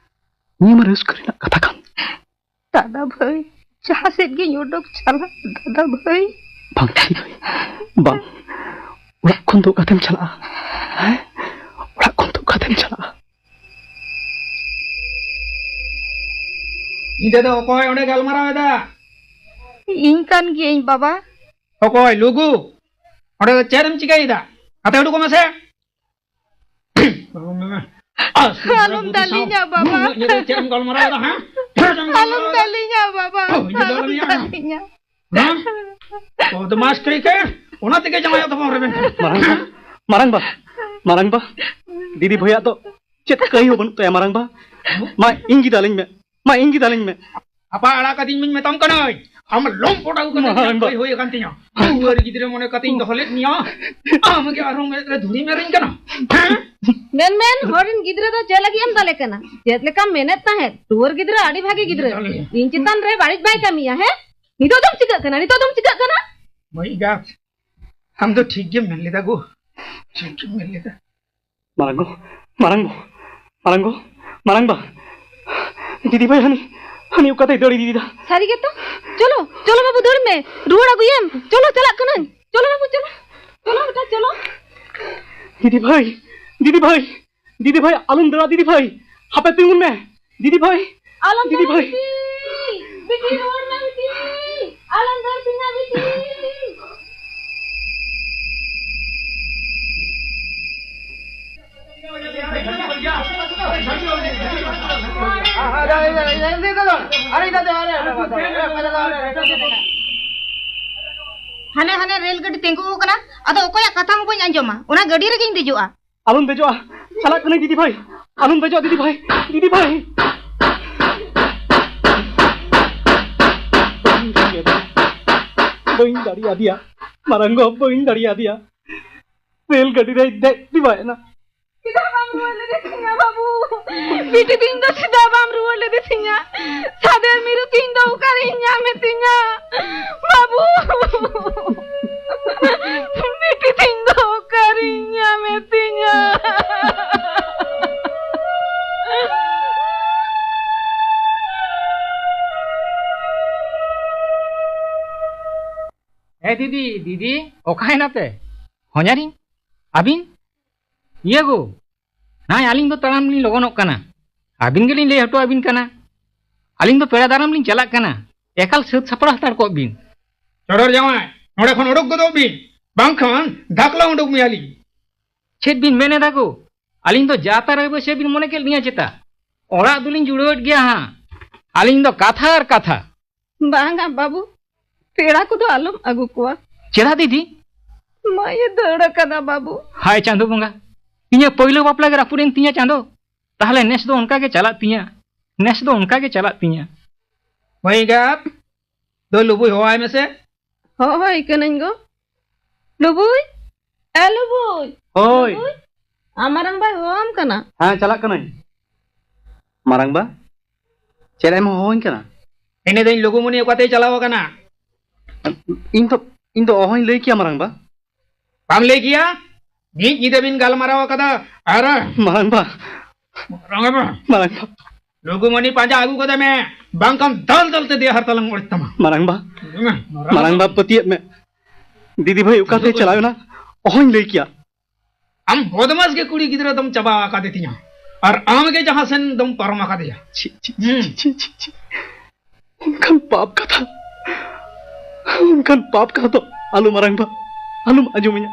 ᱱᱤᱭᱟᱹ ᱢᱟ ᱨᱟᱹᱥᱠᱟᱹ ᱨᱮᱱᱟᱜ ᱠᱟᱛᱷᱟ ᱠᱟᱱ᱾ ᱫᱟᱫᱟ ᱵᱷᱟᱹᱭ, ᱡᱟᱦᱟᱸ ᱥᱮᱫ ᱜᱤᱧ ᱩᱰᱩᱠ ᱪᱟᱞᱟᱜ, ᱫᱟᱫᱟ ᱵᱷᱟᱹᱭ᱾ ᱵᱟᱝ ᱫᱤᱫᱤ ᱵᱷᱟᱹᱭ, ᱵᱟᱝ᱾ ᱚᱲᱟᱜ ᱠᱷᱚᱱ ᱫᱚ ᱚᱠᱟᱛᱮᱢ ᱪᱟᱞᱟᱜᱼᱟ? ᱦᱮᱸ? ᱚᱲᱟᱜ ᱠᱷᱚᱱ ᱫᱚ ᱚᱠᱟᱛᱮᱢ ᱪᱟᱞᱟᱜᱼᱟ? ᱧᱤᱫᱟᱹ ᱫᱚ ᱚᱠᱚᱭ ᱚᱸᱰᱮ ᱜᱟᱞᱢᱟᱨᱟᱣ ᱮᱫᱟ? ᱤᱧ ᱠᱟᱱ ᱜᱤᱭᱟᱹᱧ, ᱵᱟᱵᱟ᱾ ᱚᱠᱚᱭ ᱞᱩᱜᱩ? ᱚᱸᱰᱮ ᱫᱚ ᱪᱮᱫ ᱮᱢ ᱪᱤᱠᱟᱹᱭᱮᱫᱟ? ᱟᱛᱮ ᱩᱰᱩᱠᱚᱜ ᱢᱮᱥᱮ᱾ ᱟᱞᱚᱢ ᱫᱟᱞᱤᱧᱟ, ᱵᱟᱵᱟ᱾ ᱪᱮᱫ ᱮᱢ ᱜᱟᱞᱢᱟᱨᱟᱣ ᱮᱫᱟ, ᱦᱮᱸ? ᱪᱮᱫ ᱮᱢ ᱜᱟᱞᱢᱟᱨᱟᱣ ᱮᱫᱟ? ᱟᱞᱚᱢ ᱫᱟᱞᱤᱧᱟ, ᱵᱟᱵᱟ᱾ ᱚ, ᱤᱧ ᱫᱚ ᱟᱞᱚᱢ ᱫᱟᱞᱤᱧᱟ᱾ ᱫᱟᱞᱤᱧᱟ᱾ ᱦᱮᱸ? ᱵᱚᱫᱢᱟᱥ ᱠᱩᱲᱤ ᱠᱚ, ᱚᱱᱟ ᱛᱮᱜᱮ ᱡᱟᱶᱟᱭ ᱚᱲᱟᱜ ᱫᱚᱵᱚᱱ ᱨᱮᱵᱮᱱ ᱠᱟᱱᱟ᱾ ᱢᱟᱨᱟᱝ ᱵᱟ, ᱢᱟᱨᱟᱝ ᱵᱟ, ᱢᱟᱨᱟᱝ ᱵᱟ, ᱫᱤᱫᱤ ᱵᱷᱟᱹᱭᱟᱜ ᱫᱚ ᱪᱮᱫ ᱠᱟᱹᱭ ᱦᱚᱸ ᱵᱟᱹᱱᱩᱜ ᱛᱟᱭᱟ, ᱢᱟᱨᱟᱝ ᱵᱟ᱾ ᱢᱟ, ᱤᱧ ᱜᱮ ᱫᱟᱞᱤᱧ ᱢᱮ, ᱢᱟ, ᱤᱧ ᱜᱮ ᱫᱟᱞᱤᱧ ᱢᱮ᱾ ᱟᱯᱟ ᱟᱲᱟᱜ ᱠᱟᱹᱫᱤᱧ ᱢᱟᱧ ᱢᱮᱛᱟᱢ ᱠᱟᱱᱟᱹᱧ, ᱟᱢ ᱞᱚᱢᱯᱚᱴ ᱟᱹᱜᱩ ᱠᱟᱛᱮ ᱢᱟᱨᱟᱝ ᱵᱟ᱾ ᱠᱟᱹᱭ ᱦᱩᱭ ᱟᱠᱟᱱ ᱛᱤᱧᱟ᱾ ᱴᱩᱣᱟᱹᱨ ᱜᱤᱫᱽᱨᱟᱹ ᱢᱚᱱᱮ ᱠᱟᱛᱮᱧ ᱫᱚᱦᱚ ᱞᱮᱫ ᱢᱮᱭᱟ, ᱟᱢ ᱜᱮ ᱟᱨᱦᱚᱸ ᱢᱮᱫ ᱨᱮ ᱫᱷᱩᱲᱤᱢ ᱮᱨᱮᱧ ᱠᱟᱱᱟ᱾ ᱦᱮᱸ? ᱢᱮᱱ, ᱢᱮᱱ, ᱦᱚᱲ ᱨᱮᱱ ᱜᱤᱫᱽᱨᱟᱹ ᱫᱚ ᱪᱮᱫ ᱞᱟᱹᱜᱤᱫ ᱮᱢ ᱫᱟᱞᱮ ᱠᱟᱱᱟ? ᱪᱮᱫ ᱞᱮᱠᱟᱢ ᱢᱮᱱᱮᱫ ᱛᱟᱦᱮᱸᱫ, ᱴᱩᱣᱟᱹᱨ ᱜᱤᱫᱽᱨᱟᱹ ᱟᱹᱰᱤ ᱵᱷᱟᱜᱮ ᱜᱤᱫᱽᱨᱟᱹ, ᱤᱧ ᱪᱮᱛᱟᱱ ᱨᱮ ᱵᱟᱹᱲᱤᱡ ᱵᱟᱭ ᱠᱟᱹᱢᱤᱭᱟ, ᱦᱮᱸ? ᱱᱤᱛᱚᱜ ᱫᱚᱢ ᱪᱤᱠᱟᱹᱜ ᱠᱟᱱᱟ? ᱱᱤᱛᱚᱜ ᱫᱚᱢ ᱪᱤᱠᱟᱹᱜ ᱠᱟᱱᱟ? ᱢᱟᱹᱭ ᱮᱸᱜᱟᱛ, ᱟᱢ ᱫᱚ ᱴᱷᱤᱠ ᱜᱮᱢ ᱢᱮᱱ ᱞᱮᱫᱟ ᱜᱳ, ᱴᱷᱤᱠ ᱜᱮᱢ ᱢᱮᱱ ᱞᱮᱫᱟ᱾ ᱢᱟᱨᱟᱝ ᱜᱳ, ᱢᱟᱨᱟᱝ ᱜᱳ, ᱢᱟᱨᱟᱝ ᱜᱳ, ᱢᱟᱨᱟᱝ ᱵᱟ, ᱫᱤᱫᱤ ᱵᱷᱟᱹᱭ ᱦᱟᱹᱱᱤ, ᱦᱟᱹᱱᱤ ᱚᱠᱟᱛᱮᱭ ᱫᱟᱹᱲ ᱤᱫᱤᱭᱮᱫᱟ? ᱥᱟᱹᱨᱤ ᱜᱮᱛᱚ᱾ ᱪᱚᱞᱚ, ᱪᱚᱞᱚ ᱵᱟᱹᱵᱩ, ᱫᱟᱹᱲ ᱢᱮ, ᱨᱩᱣᱟᱹᱲ ᱟᱹᱜᱩᱭᱮᱢ᱾ ᱪᱚᱞᱚ, ᱪᱟᱞᱟᱜ ᱠᱟᱹᱱᱟᱹᱧ᱾ ᱪᱚᱞᱚ ᱵᱟᱹᱵᱩ, ᱪᱚᱞᱚ, ᱪᱚᱞᱚ ᱵᱮᱴᱟ, ᱪᱚᱞᱚ᱾ ᱫᱤᱫᱤ ᱵᱷᱟᱹᱭ, ᱫᱤᱫᱤ ᱵᱷᱟᱹᱭ, ᱫᱤᱫᱤ ᱵᱷᱟᱹᱭ, ᱟᱞᱚᱢ ᱫᱟᱹᱲᱟ ᱫᱤᱫᱤ ᱵᱷᱟᱹᱭ, ᱦᱟᱯᱮ ᱛᱤᱸᱜᱩᱱ ᱢᱮ᱾ ᱫᱤᱫᱤ ᱵᱷᱟᱹᱭ, ᱟᱞᱚᱢ ᱫᱤᱫᱤ ᱫᱟᱹᱲ ᱵᱷᱟᱹᱭ᱾ ᱵᱤᱴᱤ, ᱵᱤᱴᱤ ᱨᱩᱣᱟᱹᱲ ᱢᱮ ᱵᱤᱴᱤ, ᱟᱞᱚᱢ ᱫᱟᱹᱲ ᱛᱤᱧᱟ ᱵᱤᱴᱤ᱾ ᱦᱟᱱᱮ, ᱦᱟᱱᱮ ᱨᱮᱞ ᱜᱟᱹᱰᱤ ᱛᱤᱸᱜᱩ ᱟᱠᱟᱱᱟ, ᱟᱫᱚ ᱚᱠᱚᱭᱟᱜ ᱠᱟᱛᱷᱟ ᱦᱚᱸ ᱵᱟᱹᱧ ᱟᱸᱡᱚᱢᱟ, ᱚᱱᱟ ᱜᱟᱹᱰᱤ ᱨᱮᱜᱮᱧ ᱫᱮᱡᱚᱜᱼᱟ᱾ ᱟᱞᱚᱢ ᱫᱮᱡᱚᱜᱼᱟ, ᱪᱟᱞᱟᱜ ᱠᱟᱹᱱᱟᱹᱧ ᱫᱤᱫᱤ ᱵᱷᱟᱹᱭ, ᱟᱞᱚᱢ ᱫᱮᱡᱚᱜᱼᱟ ᱫᱤᱫᱤ ᱵᱷᱟᱹᱭ, ᱫᱤᱫᱤ ᱵᱷᱟᱹᱭ᱾ ᱵᱟᱹᱧ ᱫᱟᱲᱮᱭᱟᱫᱮᱭᱟ, ᱢᱟᱨᱟᱝ ᱜᱚ, ᱵᱟᱹᱧ ᱫᱟᱲᱮᱭᱟᱫᱮᱭᱟ᱾ ᱨᱮᱞ ᱜᱟᱹᱰᱤ ᱨᱮᱭ ᱫᱮᱡ ᱪᱟᱵᱟᱭᱮᱱᱟ᱾ ᱪᱮᱫᱟᱜ ᱵᱟᱢ ᱨᱩᱣᱟᱹᱲ ᱞᱮᱫᱮ ᱛᱤᱧᱟ ᱵᱟᱹᱵᱩ? ᱵᱤᱴᱤ ᱛᱤᱧ ᱫᱚ ᱪᱮᱫᱟᱜ ᱵᱟᱢ ᱨᱩᱣᱟᱹᱲ ᱞᱮᱫᱮ ᱛᱤᱧᱟ? ᱥᱟᱫᱮᱨ ᱢᱤᱨᱩ ᱛᱤᱧ ᱫᱚ ᱚᱠᱟᱨᱮᱧ ᱧᱟᱢᱮ ᱛᱤᱧᱟ ᱵᱟᱹᱵᱩ? ᱵᱤᱴᱤ ᱛᱤᱧ ᱫᱚ ᱚᱠᱟᱨᱮᱧ ᱧᱟᱢᱮ ᱛᱤᱧᱟ? ᱮ ᱫᱤᱫᱤ, ᱫᱤᱫᱤ, ᱚᱠᱟᱭᱮᱱᱟᱯᱮ? ᱦᱚᱧᱦᱟᱨᱤᱧ, ᱟᱹᱵᱤᱱ? ᱤᱭᱟᱹ ᱜᱳ, ᱱᱟᱭ ᱟᱹᱞᱤᱧ ᱫᱚ ᱛᱟᱲᱟᱢ ᱞᱤᱧ ᱞᱚᱜᱚᱱᱚᱜ ᱠᱟᱱᱟ᱾ ᱟᱹᱵᱤᱱ ᱜᱮᱞᱤᱧ ᱞᱟᱹᱭ ᱦᱚᱴᱚ ᱟᱹᱵᱤᱱ ᱠᱟᱱᱟ᱾ ᱟᱹᱞᱤᱧ ᱫᱚ ᱯᱮᱲᱟ ᱫᱟᱨᱟᱢ ᱞᱤᱧ ᱪᱟᱞᱟᱜ ᱠᱟᱱᱟ᱾ ᱮᱠᱟᱞ ᱥᱟᱹᱛ ᱥᱟᱯᱲᱟᱣ ᱦᱟᱛᱟᱲ ᱠᱚᱜ ᱵᱤᱱ᱾ ᱪᱚᱰᱚᱨ ᱡᱟᱶᱟᱭ, ᱱᱚᱰᱮ ᱠᱷᱚᱱ ᱩᱰᱩᱠ ᱜᱚᱫᱚᱜ ᱵᱤᱱ, ᱵᱟᱝᱠᱷᱟᱱ ᱫᱷᱟᱠᱞᱟ ᱩᱰᱩᱠ ᱢᱮᱭᱟᱞᱤᱧ᱾ ᱪᱮᱫ ᱵᱤᱱ ᱢᱮᱱ ᱮᱫᱟ ᱜᱳ? ᱟᱹᱞᱤᱧ ᱫᱚ ᱡᱟᱛᱟᱨ ᱟᱹᱭᱵᱟᱹ ᱥᱮ ᱵᱤᱱ ᱢᱚᱱᱮ ᱠᱮᱫ ᱞᱤᱧᱟ ᱪᱮᱛᱟ? ᱚᱲᱟᱜ ᱫᱚᱞᱤᱧ ᱡᱩᱲᱟᱹᱣᱮᱫ ᱜᱮᱭᱟ ᱦᱟᱸᱜ᱾ ᱟᱹᱞᱤᱧ ᱫᱚ ᱠᱟᱛᱷᱟ ᱟᱨ ᱠᱟᱛᱷᱟ᱾ ᱵᱟᱝᱟ ᱵᱟᱹᱵᱩ, ᱯᱮᱲᱟ ᱠᱚᱫᱚ ᱟᱞᱚᱢ ᱟᱹᱜᱩ ᱠᱚᱣᱟ᱾ ᱪᱮᱫᱟᱜ ᱫᱤᱫᱤ? ᱢᱟᱹᱭᱮ ᱫᱟᱹᱲ ᱟᱠᱟᱫᱟ ᱵᱟᱹᱵᱩ᱾ ᱦᱟᱭ ᱪᱟᱸᱫᱳ ᱵᱚᱸᱜᱟ, ᱤᱧᱟᱹᱜ ᱯᱳᱭᱞᱳ ᱵᱟᱯᱞᱟ ᱜᱮ ᱨᱟᱹᱯᱩᱫ ᱮᱱ ᱛᱤᱧᱟ ᱪᱟᱸᱫᱳ᱾ ᱛᱟᱦᱞᱮ ᱱᱮᱥ ᱫᱚ ᱚᱱᱠᱟ ᱜᱮ ᱪᱟᱞᱟᱜ ᱛᱤᱧᱟ, ᱱᱮᱥ ᱫᱚ ᱚᱱᱠᱟ ᱜᱮ ᱪᱟᱞᱟᱜ ᱛᱤᱧᱟ᱾ ᱦᱳᱭ ᱜᱟᱯ, ᱫᱚ ᱞᱩᱵᱩᱭ ᱦᱚᱦᱚᱣᱟᱭ ᱢᱮᱥᱮ᱾ ᱦᱚᱦᱚᱭ ᱠᱟᱹᱱᱟᱹᱧ ᱜᱚ᱾ ᱞᱩᱵᱩᱭ, ᱮ ᱞᱩᱵᱩᱭ᱾ ᱦᱳᱭ᱾ ᱞᱩᱵᱩᱭ, ᱟᱢ ᱢᱟᱨᱟᱝ ᱵᱟᱭ ᱦᱚᱦᱚᱣᱟᱢ ᱠᱟᱱᱟ᱾ ᱦᱮᱸ, ᱪᱟᱞᱟᱜ ᱠᱟᱹᱱᱟᱹᱧ᱾ ᱢᱟᱨᱟᱝ ᱵᱟ, ᱪᱮᱫ ᱮᱢ ᱦᱚᱦᱚᱣᱟᱹᱧ ᱠᱟᱱᱟ? ᱢᱮᱱᱮᱫᱟᱹᱧ ᱞᱩᱜᱩᱢᱩᱱᱤ ᱚᱠᱟᱛᱮᱭ ᱪᱟᱞᱟᱣ ᱟᱠᱟᱱᱟ? ᱤᱧ ᱫᱚ, ᱤᱧ ᱫᱚ ᱚᱦᱚᱧ ᱞᱟᱹᱭ ᱠᱮᱭᱟ ᱢᱟᱨᱟᱝ ᱵᱟ᱾ ᱵᱟᱢ ᱞᱟᱹᱭ ᱠᱮᱭᱟ? ᱢᱤᱫ ᱧᱤᱫᱟᱹ ᱵᱤᱱ ᱜᱟᱞᱢᱟᱨᱟᱣ ᱟᱠᱟᱫᱟ ᱟᱨ ᱢᱟᱨᱟᱝ ᱵᱟ᱾ ᱢᱟᱨᱟᱝ ᱵᱟ᱾ ᱢᱟᱨᱟᱝ ᱵᱟ᱾ ᱞᱩᱜᱩᱢᱩᱱᱤ ᱯᱟᱸᱡᱟ ᱟᱹᱜᱩ ᱠᱚᱫᱮ ᱢᱮ, ᱵᱟᱝᱠᱷᱟᱱ ᱫᱟᱞ ᱫᱟᱞ ᱛᱮ ᱫᱮᱭᱟ ᱦᱟᱨᱛᱟ ᱞᱟᱝ ᱚᱲᱮᱡ ᱛᱟᱢᱟ᱾ ᱢᱟᱨᱟᱝ ᱵᱟ᱾ ᱢᱟᱨᱟᱝ ᱵᱟ᱾ ᱢᱟᱨᱟᱝ ᱵᱟ, ᱯᱟᱹᱛᱭᱟᱹᱜ ᱢᱮ᱾ ᱫᱤᱫᱤ ᱵᱷᱟᱹᱭ ᱚᱠᱟᱛᱮ ᱪᱟᱞᱟᱣ ᱮᱱᱟ? ᱚᱦᱚᱧ ᱞᱟᱹᱭ ᱠᱮᱭᱟ᱾ ᱟᱢ ᱵᱚᱫᱢᱟᱥ ᱜᱮ ᱠᱩᱲᱤ ᱜᱤᱫᱽᱨᱟᱹ ᱫᱚᱢ ᱪᱟᱵᱟ ᱟᱠᱟᱫᱮ ᱛᱤᱧᱟ᱾ ᱟᱨ ᱟᱢ ᱜᱮ ᱡᱟᱦᱟᱸ ᱥᱮᱱ ᱫᱚᱢ ᱯᱟᱨᱚᱢ ᱟᱠᱟᱫᱮᱭᱟ᱾ ᱪᱷᱤ, ᱪᱷᱤ, ᱦᱩᱸ᱾ ᱪᱷᱤ, ᱪᱷᱤ, ᱪᱷᱤ᱾ ᱚᱱᱠᱟᱱ ᱯᱟᱯ ᱠᱟᱛᱷᱟ, ᱚᱱᱠᱟᱱ ᱯᱟᱯ ᱠᱟᱛᱷᱟ ᱫᱚ ᱟᱞᱚ ᱢᱟᱨᱟᱝ ᱵᱟ, ᱟᱞᱚᱢ ᱟᱸᱡᱚᱢᱤᱧᱟ᱾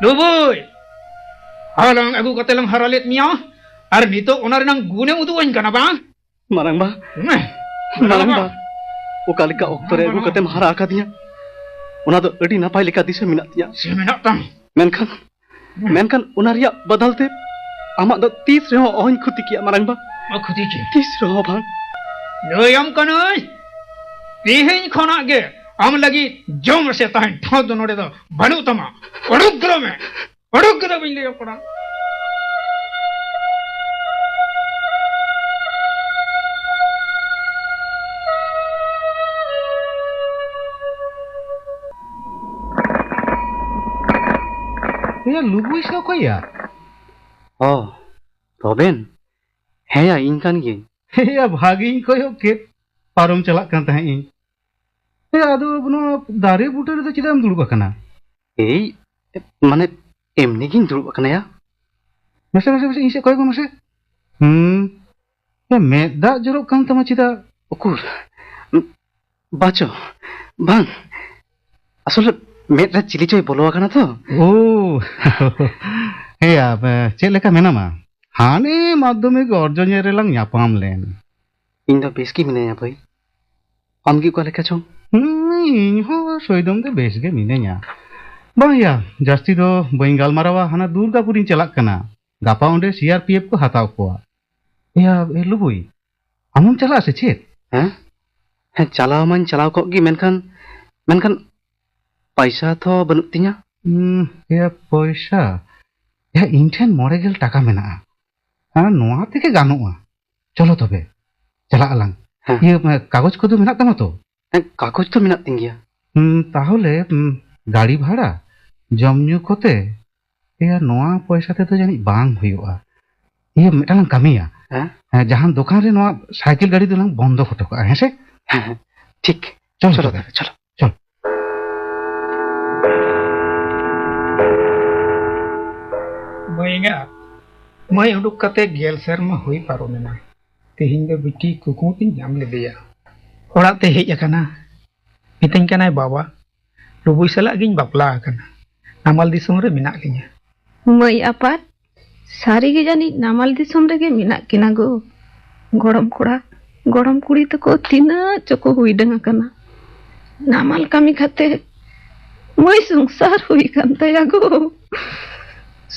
ᱞᱩᱵᱩᱭ, ᱦᱟᱞᱟᱝ ᱟᱹᱜᱩ ᱠᱟᱛᱮ ᱞᱟᱝ ᱦᱟᱨᱟ ᱞᱮᱫ ᱢᱮᱭᱟ, ᱟᱨ ᱱᱤᱛᱚᱜ ᱚᱱᱟ ᱨᱮᱱᱟᱝ ᱜᱩᱱᱮᱢ ᱩᱫᱩᱜ ᱟᱹᱧ ᱠᱟᱱᱟ ᱵᱟᱝ? ᱢᱟᱨᱟᱝ ᱵᱟ, ᱦᱮᱸ, ᱢᱟᱨᱟᱝ ᱵᱟ᱾ ᱵᱟ, ᱚᱠᱟ ᱞᱮᱠᱟ ᱚᱠᱛᱚ ᱨᱮ ᱟᱹᱜᱩ ᱠᱟᱛᱮᱢ ᱦᱟᱨᱟ ᱟᱠᱟᱫᱤᱧᱟ, ᱚᱱᱟ ᱫᱚ ᱟᱹᱰᱤ ᱱᱟᱯᱟᱭ ᱞᱮᱠᱟ ᱫᱤᱥᱟᱹ ᱢᱮᱱᱟᱜ ᱛᱤᱧᱟ᱾ ᱫᱤᱥᱟᱹ ᱢᱮᱱᱟᱜ ᱛᱟᱢ? ᱢᱮᱱᱠᱷᱟᱱ, ᱦᱮᱸ᱾ ᱢᱮᱱᱠᱷᱟᱱ ᱚᱱᱟ ᱨᱮᱭᱟᱜ ᱵᱟᱫᱟᱞ ᱛᱮ ᱟᱢᱟᱜ ᱫᱚ ᱛᱤᱥ ᱨᱮᱦᱚᱸ ᱚᱦᱚᱧ ᱠᱷᱚᱛᱤ ᱠᱮᱭᱟ, ᱢᱟᱨᱟᱝ ᱵᱟ᱾ ᱵᱟ ᱠᱷᱚᱛᱤ ᱠᱮᱭᱟ᱾ ᱛᱤᱥ ᱨᱮᱦᱚᱸ ᱵᱟᱝ᱾ ᱞᱟᱹᱭᱟᱢ ᱠᱟᱹᱱᱟᱹᱧ, ᱛᱮᱦᱮᱧ ᱠᱷᱚᱱᱟᱜ ᱜᱮ ᱟᱢ ᱞᱟᱹᱜᱤᱫ ᱡᱚᱢ ᱥᱮ ᱛᱟᱦᱮᱱ ᱴᱷᱟᱶ ᱫᱚ ᱱᱚᱰᱮ ᱫᱚ ᱵᱟᱹᱱᱩᱜ ᱛᱟᱢᱟ᱾ ᱩᱰᱩᱠ ᱜᱚᱫᱚᱜ ᱢᱮ᱾ ᱚᱰᱚᱠ ᱠᱟᱫᱟ ᱵᱟᱹᱧ ᱞᱟᱹᱭ ᱟᱠᱚ ᱠᱟᱱᱟ᱾ ᱮᱭᱟ, ᱞᱩᱵᱩᱭ ᱥᱮ ᱚᱠᱚᱭ ᱭᱟ? ᱚ, ᱨᱚᱵᱮᱱ? ᱦᱮᱸ ᱭᱟ, ᱤᱧ ᱠᱟᱱ ᱜᱤᱭᱟᱹᱧ᱾ ᱦᱮᱸ ᱭᱟ, ᱵᱷᱟᱜᱤᱧ ᱠᱚᱭᱚᱜ ᱠᱮᱫ, ᱯᱟᱨᱚᱢ ᱪᱟᱞᱟᱜ ᱠᱟᱱ ᱛᱟᱦᱮᱸᱫ ᱤᱧ᱾ ᱮ, ᱟᱫᱚ ᱱᱚᱣᱟ ᱫᱟᱨᱮ ᱵᱩᱴᱟᱹ ᱨᱮᱫᱚ ᱪᱮᱫᱟᱜ ᱮᱢ ᱫᱩᱲᱩᱵ ᱟᱠᱟᱱᱟ? ᱮᱭ, ᱢᱟᱱᱮ, ᱮᱢᱱᱤ ᱜᱤᱧ ᱫᱩᱲᱩᱵ ᱟᱠᱟᱱᱟ ᱭᱟ᱾ ᱢᱟᱥᱮ, ᱢᱟᱥᱮ, ᱢᱟᱥᱮ, ᱤᱧ ᱥᱮᱫ ᱠᱚᱭᱚᱜ ᱢᱮ ᱢᱟᱥᱮ᱾ ᱦᱩᱸ᱾ ᱮ, ᱢᱮᱫ ᱫᱟᱜ ᱡᱚᱨᱚᱜ ᱠᱟᱱ ᱛᱟᱢᱟ ᱪᱮᱫᱟᱜ? ᱩᱠᱩᱨ? ᱵᱟᱪᱚ, ᱵᱟᱝ᱾ ᱟᱥᱚᱞᱮ ᱢᱮᱫ ᱨᱮ ᱪᱤᱞᱤ ᱪᱚᱭ ᱵᱚᱞᱚ ᱟᱠᱟᱱᱟ ᱛᱚ᱾ ᱳ᱾ ᱦᱮᱸᱭᱟ, ᱪᱮᱫ ᱞᱮᱠᱟ ᱢᱮᱱᱟᱢᱟ? ᱦᱟᱱᱮ ᱢᱟᱫᱽᱫᱷᱚᱢᱤᱠ ᱚᱨᱡᱚ ᱧᱮᱞ ᱨᱮᱞᱟᱝ ᱧᱟᱯᱟᱢ ᱞᱮᱱ᱾ ᱤᱧ ᱫᱚ ᱵᱮᱥ ᱜᱮ ᱢᱤᱱᱟᱹᱧᱟ ᱵᱷᱟᱹᱭ᱾ ᱟᱢ ᱜᱮ ᱚᱠᱟ ᱞᱮᱠᱟ ᱪᱚᱝ? ᱦᱩᱸ, ᱤᱧ ᱦᱚᱸ ᱥᱚᱭᱫᱚᱢ ᱫᱚ ᱵᱮᱥ ᱜᱮ ᱢᱤᱱᱟᱹᱧᱟ᱾ ᱵᱟᱝ ᱭᱟ, ᱡᱟᱹᱥᱛᱤ ᱫᱚ ᱵᱟᱹᱧ ᱜᱟᱞᱢᱟᱨᱟᱣᱟ, ᱦᱟᱱᱟ ᱫᱩᱨᱜᱟᱯᱩᱨᱤᱧ ᱪᱟᱞᱟᱜ ᱠᱟᱱᱟ᱾ ᱜᱟᱯᱟ ᱚᱸᱰᱮ ᱥᱤ ᱟᱨ ᱯᱤ ᱮᱯᱷ ᱠᱚ ᱦᱟᱛᱟᱣ ᱠᱚᱣᱟ᱾ ᱮᱭᱟ, ᱮ ᱞᱩᱵᱩᱭ, ᱟᱢ ᱦᱚᱸᱢ ᱪᱟᱞᱟᱜᱼᱟ ᱥᱮ ᱪᱮᱫ? ᱦᱮᱸ? ᱦᱮᱸ, ᱪᱟᱞᱟᱣ ᱢᱟᱧ ᱪᱟᱞᱟᱣ ᱠᱚᱜ ᱜᱮ, ᱢᱮᱱᱠᱷᱟᱱ, ᱢᱮᱱᱠᱷᱟᱱ ᱯᱟᱭᱥᱟ ᱛᱷᱚ ᱵᱟᱹᱱᱩᱜ ᱛᱤᱧᱟ᱾ ᱦᱩᱸ, ᱮᱭᱟ, ᱯᱚᱭᱥᱟ? ᱮᱭᱟ, ᱤᱧ ᱴᱷᱮᱱ ᱢᱚᱬᱮ ᱜᱮᱞ ᱴᱟᱠᱟ ᱢᱮᱱᱟᱜᱼᱟ᱾ ᱟᱨ ᱱᱚᱣᱟ ᱛᱮᱜᱮ ᱜᱟᱱᱚᱜᱼᱟ᱾ ᱪᱚᱞᱚ ᱛᱚᱵᱮ, ᱪᱟᱞᱟᱜ ᱟᱞᱟᱝ᱾ ᱦᱮᱸ᱾ ᱤᱭᱟᱹ, ᱠᱟᱜᱚᱡᱽ ᱠᱚᱫᱚ ᱢᱮᱱᱟᱜ ᱛᱟᱢᱟ ᱛᱚ? ᱦᱮᱸ, ᱠᱟᱜᱚᱡᱽ ᱛᱚ ᱢᱮᱱᱟᱜ ᱛᱤᱧ ᱜᱮᱭᱟ᱾ ᱦᱩᱸ, ᱛᱟᱦᱚᱞᱮ, ᱩᱸ, ᱜᱟᱹᱲᱤ ᱵᱷᱟᱲᱟ, ᱡᱚᱢ ᱧᱩ ᱠᱚᱛᱮ, ᱮᱭᱟ, ᱱᱚᱣᱟ ᱯᱚᱭᱥᱟ ᱛᱮᱫᱚ ᱡᱟᱹᱱᱤᱡ ᱵᱟᱝ ᱦᱩᱭᱩᱜᱼᱟ᱾ ᱤᱭᱟᱹ, ᱢᱤᱫᱴᱟᱝ ᱞᱟᱝ ᱠᱟᱹᱢᱤᱭᱟ᱾ ᱦᱮᱸ? ᱦᱮᱸ, ᱡᱟᱦᱟᱱ ᱫᱚᱠᱟᱱ ᱨᱮ ᱱᱚᱣᱟ ᱥᱟᱭᱠᱮᱞ ᱜᱟᱹᱰᱤ ᱫᱚᱞᱟᱝ ᱵᱚᱱᱫᱚ ᱦᱚᱴᱚ ᱠᱟᱜᱼᱟ, ᱦᱮᱸ ᱥᱮ? ᱦᱮᱸ, ᱦᱮᱸ, ᱴᱷᱤᱠ᱾ ᱪᱚᱞᱚ ᱪᱚᱞᱚ ᱛᱚᱵᱮ᱾ ᱛᱚᱵᱮ, ᱪᱚᱞᱚ᱾ ᱪᱚᱞ᱾ ᱢᱟᱹᱭ ᱮᱸᱜᱟ, ᱢᱟᱹᱭ ᱩᱰᱩᱠ ᱠᱟᱛᱮ ᱜᱮᱞ ᱥᱮᱨᱢᱟ ᱦᱩᱭ ᱯᱟᱨᱚᱢᱮᱱᱟ᱾ ᱛᱮᱦᱮᱧ ᱫᱚ ᱵᱤᱴᱤ ᱠᱩᱠᱢᱩ ᱛᱤᱧ ᱧᱟᱢ ᱞᱮᱫᱮᱭᱟ᱾ ᱚᱲᱟᱜ ᱛᱮ ᱦᱮᱡ ᱟᱠᱟᱱᱟ᱾ ᱢᱤᱛᱟᱹᱧ ᱠᱟᱱᱟᱭ, "ᱵᱟᱵᱟ, ᱞᱩᱵᱩᱭ ᱥᱟᱞᱟᱜ ᱜᱤᱧ ᱵᱟᱯᱞᱟ ᱟᱠᱟᱱᱟ᱾ ᱱᱟᱢᱟᱞ ᱫᱤᱥᱚᱢ ᱨᱮ ᱢᱮᱱᱟᱜ ᱞᱤᱧᱟ᱾" ᱢᱟᱹᱭ ᱟᱯᱟᱛ, ᱥᱟᱹᱨᱤ ᱜᱮ ᱡᱟᱹᱱᱤᱡ ᱱᱟᱢᱟᱞ ᱫᱤᱥᱚᱢ ᱨᱮᱜᱮ ᱢᱮᱱᱟᱜ ᱠᱤᱱᱟ ᱜᱳ᱾ ᱜᱚᱲᱚᱢ ᱠᱚᱲᱟ, ᱜᱚᱲᱚᱢ ᱠᱩᱲᱤ ᱛᱟᱠᱚ ᱛᱤᱱᱟᱹᱜ ᱪᱚᱠᱚ ᱦᱩᱭ ᱰᱟᱹᱝ ᱟᱠᱟᱱᱟ᱾ ᱱᱟᱢᱟᱞ ᱠᱟᱹᱢᱤ ᱠᱟᱛᱮ ᱢᱟᱹᱭ ᱥᱚᱝᱥᱟᱨ ᱦᱩᱭ ᱠᱟᱱ ᱛᱟᱭᱟ ᱜᱳ᱾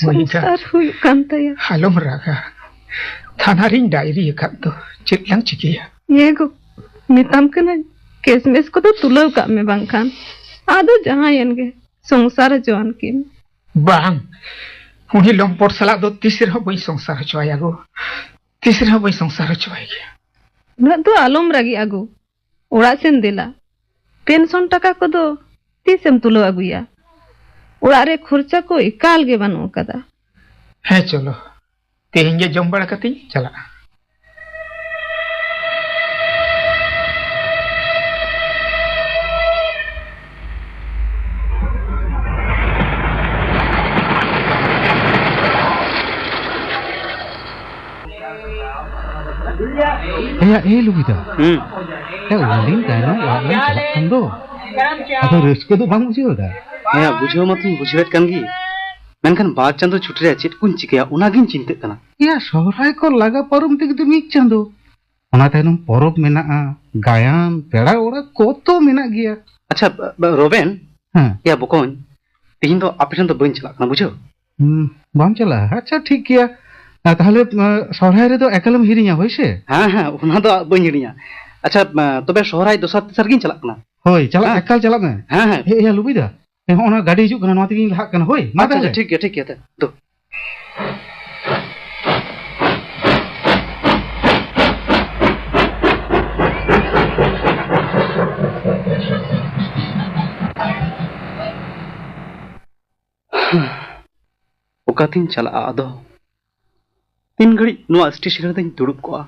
ᱢᱟᱹᱭ ᱮᱸᱜᱟ, ᱥᱚᱝᱥᱟᱨ ᱦᱩᱭᱩᱜ ᱠᱟᱱ ᱛᱟᱭᱟ᱾ ᱟᱞᱚᱢ ᱨᱟᱜᱟ᱾ ᱛᱷᱟᱱᱟ ᱨᱤᱧ ᱰᱟᱭᱨᱤ ᱟᱠᱟᱫ ᱫᱚ, ᱪᱮᱫ ᱞᱟᱝ ᱪᱤᱠᱟᱹᱭᱟ? ᱦᱮᱸ ᱜᱳ, ᱢᱮᱛᱟᱢ ᱠᱟᱹᱱᱟᱹᱧ, ᱠᱮᱥᱢᱮᱥ ᱠᱚᱫᱚ ᱛᱩᱞᱟᱹᱣ ᱠᱟᱜ ᱢᱮ, ᱵᱟᱝᱠᱷᱟᱱ ᱟᱫᱚ ᱡᱟᱦᱟᱸᱭᱮᱱ ᱜᱮ, ᱥᱚᱝᱥᱟᱨ ᱦᱚᱪᱚᱣᱟᱱ ᱠᱤᱱ᱾ ᱵᱟᱝ, ᱩᱱᱤ ᱞᱚᱢᱯᱚᱴ ᱥᱟᱞᱟᱜ ᱫᱚ ᱛᱤᱥ ᱨᱮᱦᱚᱸ ᱵᱟᱹᱧ ᱥᱚᱝᱥᱟᱨ ᱦᱚᱪᱚᱣᱟᱭᱟ ᱜᱳ᱾ ᱛᱤᱥ ᱨᱮᱦᱚᱸ ᱵᱟᱹᱧ ᱥᱚᱝᱥᱟᱨ ᱦᱚᱪᱚᱣᱟᱭ ᱜᱮᱭᱟ᱾ ᱩᱱᱟᱹᱜ ᱫᱚ ᱟᱞᱚᱢ ᱨᱟᱹᱜᱤᱜᱼᱟ ᱜᱳ᱾ ᱚᱲᱟᱜ ᱥᱮᱱ ᱫᱮᱞᱟ᱾ ᱯᱮᱱᱥᱚᱱ ᱴᱟᱠᱟ ᱠᱚᱫᱚ ᱛᱤᱥᱮᱢ ᱛᱩᱞᱟᱹᱣ ᱟᱹᱜᱩᱭᱟ? ᱚᱲᱟᱜ ᱨᱮ ᱠᱷᱚᱨᱪᱟ ᱠᱚ ᱮᱠᱟᱞ ᱜᱮ ᱵᱟᱹᱱᱩᱜ ᱟᱠᱟᱫᱟ᱾ ᱦᱮᱸ, ᱪᱚᱞᱚ, ᱛᱮᱦᱮᱧ ᱜᱮ ᱡᱚᱢ ᱵᱟᱲᱟ ᱠᱟᱛᱮᱧ ᱪᱟᱞᱟᱜᱼᱟ᱾ ᱮᱭᱟ, ᱮ ᱞᱩᱵᱤᱫᱟ᱾ ᱦᱩᱸ᱾ ᱮ, ᱩᱱᱫᱤᱱ ᱛᱟᱭᱱᱚᱢ ᱚᱲᱟᱜ ᱨᱮᱢ ᱪᱟᱞᱟᱜ ᱠᱟᱱ ᱫᱚ᱾ ᱟᱫᱚ ᱨᱟᱹᱥᱠᱟᱹ ᱫᱚ ᱵᱟᱝ ᱵᱩᱡᱷᱟᱹᱣ ᱮᱫᱟ? ᱦᱮᱸ, ᱵᱩᱡᱷᱟᱹᱣ ᱢᱟᱛᱚᱧ ᱵᱩᱡᱷᱟᱹᱣᱮᱫ ᱠᱟᱱ ᱜᱮ, ᱢᱮᱱᱠᱷᱟᱱ ᱵᱟᱨ ᱪᱟᱸᱫᱚ ᱪᱷᱩᱴᱤ ᱨᱮ ᱪᱮᱫ ᱠᱚᱧ ᱪᱤᱠᱟᱹᱭᱟ, ᱚᱱᱟᱜᱤᱧ ᱪᱤᱱᱛᱟᱹᱜ ᱠᱟᱱᱟ᱾ ᱮᱭᱟ, ᱥᱚᱦᱨᱟᱭ ᱠᱚ ᱞᱟᱜᱟ ᱯᱟᱨᱚᱢ ᱛᱮᱜᱮ ᱛᱚ ᱢᱤᱫ ᱪᱟᱸᱫᱚ᱾ ᱚᱱᱟ ᱛᱟᱭᱱᱚᱢ ᱯᱚᱨᱚᱵᱽ ᱢᱮᱱᱟᱜᱼᱟ, ᱜᱟᱭᱟᱱ, ᱯᱮᱲᱟ ᱚᱲᱟᱜ ᱠᱚᱛᱚ ᱢᱮᱱᱟᱜ ᱜᱮᱭᱟ᱾ ᱟᱪᱪᱷᱟ, ᱵ-, ᱵ-, ᱨᱚᱵᱮᱱ, ᱦᱮᱸ᱾ ᱮᱭᱟ ᱵᱚᱠᱚᱧ, ᱛᱮᱦᱮᱧ ᱫᱚ ᱟᱯᱮ ᱴᱷᱮᱱ ᱫᱚ ᱵᱟᱹᱧ ᱪᱟᱞᱟᱜ ᱠᱟᱱᱟ, ᱵᱩᱡᱷᱟᱹᱣ? ᱦᱩᱸ, ᱵᱟᱢ ᱪᱟᱞᱟᱜᱼᱟ? ᱟᱪᱪᱷᱟ, ᱴᱷᱤᱠ ᱜᱮᱭᱟ᱾ ᱟ, ᱛᱟᱦᱞᱮ, ᱟ, ᱥᱚᱦᱨᱟᱭ ᱨᱮᱫᱚ ᱮᱠᱟᱞᱮᱢ ᱦᱤᱲᱤᱧᱟ, ᱦᱳᱭ ᱥᱮ? ᱦᱮᱸ, ᱦᱮᱸ, ᱚᱱᱟ ᱫᱚ ᱵᱟᱹᱧ ᱦᱤᱲᱤᱧᱟ᱾ ᱟᱪᱪᱷᱟ, ᱟ, ᱛᱚᱵᱮ ᱥᱚᱦᱨᱟᱭ ᱫᱚᱥᱟᱨ ᱛᱮᱥᱟᱨ ᱜᱤᱧ ᱪᱟᱞᱟᱜ ᱠᱟᱱᱟ᱾ ᱦᱳᱭ, ᱪᱟᱞᱟᱜ, ᱦᱮᱸ᱾ ᱮᱠᱟᱞ ᱪᱟᱞᱟᱜ ᱢᱮ᱾ ᱦᱮᱸ, ᱦᱮᱸ᱾ ᱮ, ᱮᱭᱟ, ᱞᱩᱵᱤᱫᱟ, ᱮ, ᱦᱚᱸᱜᱼᱚ ᱱᱟ ᱜᱟᱹᱰᱤ ᱦᱤᱡᱩᱜ ᱠᱟᱱᱟ, ᱱᱚᱣᱟ ᱛᱮᱜᱤᱧ ᱞᱟᱦᱟᱜ ᱠᱟᱱᱟ, ᱦᱳᱭ? ᱢᱟ ᱟᱪᱪᱷᱟ, ᱛᱟᱦᱞᱮ᱾ ᱟᱪᱪᱷᱟ, ᱴᱷᱤᱠ ᱜᱮᱭᱟ, ᱴᱷᱤᱠ ᱜᱮᱭᱟ, ᱫᱩ᱾ ᱚᱠᱟᱛᱤᱧ ᱪᱟᱞᱟᱜᱼᱟ ᱟᱫᱚ? ᱛᱤᱱ ᱜᱷᱟᱹᱲᱤᱡ ᱱᱚᱣᱟ ᱥᱴᱮᱥᱚᱱ ᱨᱮᱫᱚᱧ ᱫᱩᱲᱩᱵ ᱠᱚᱜᱼᱟ?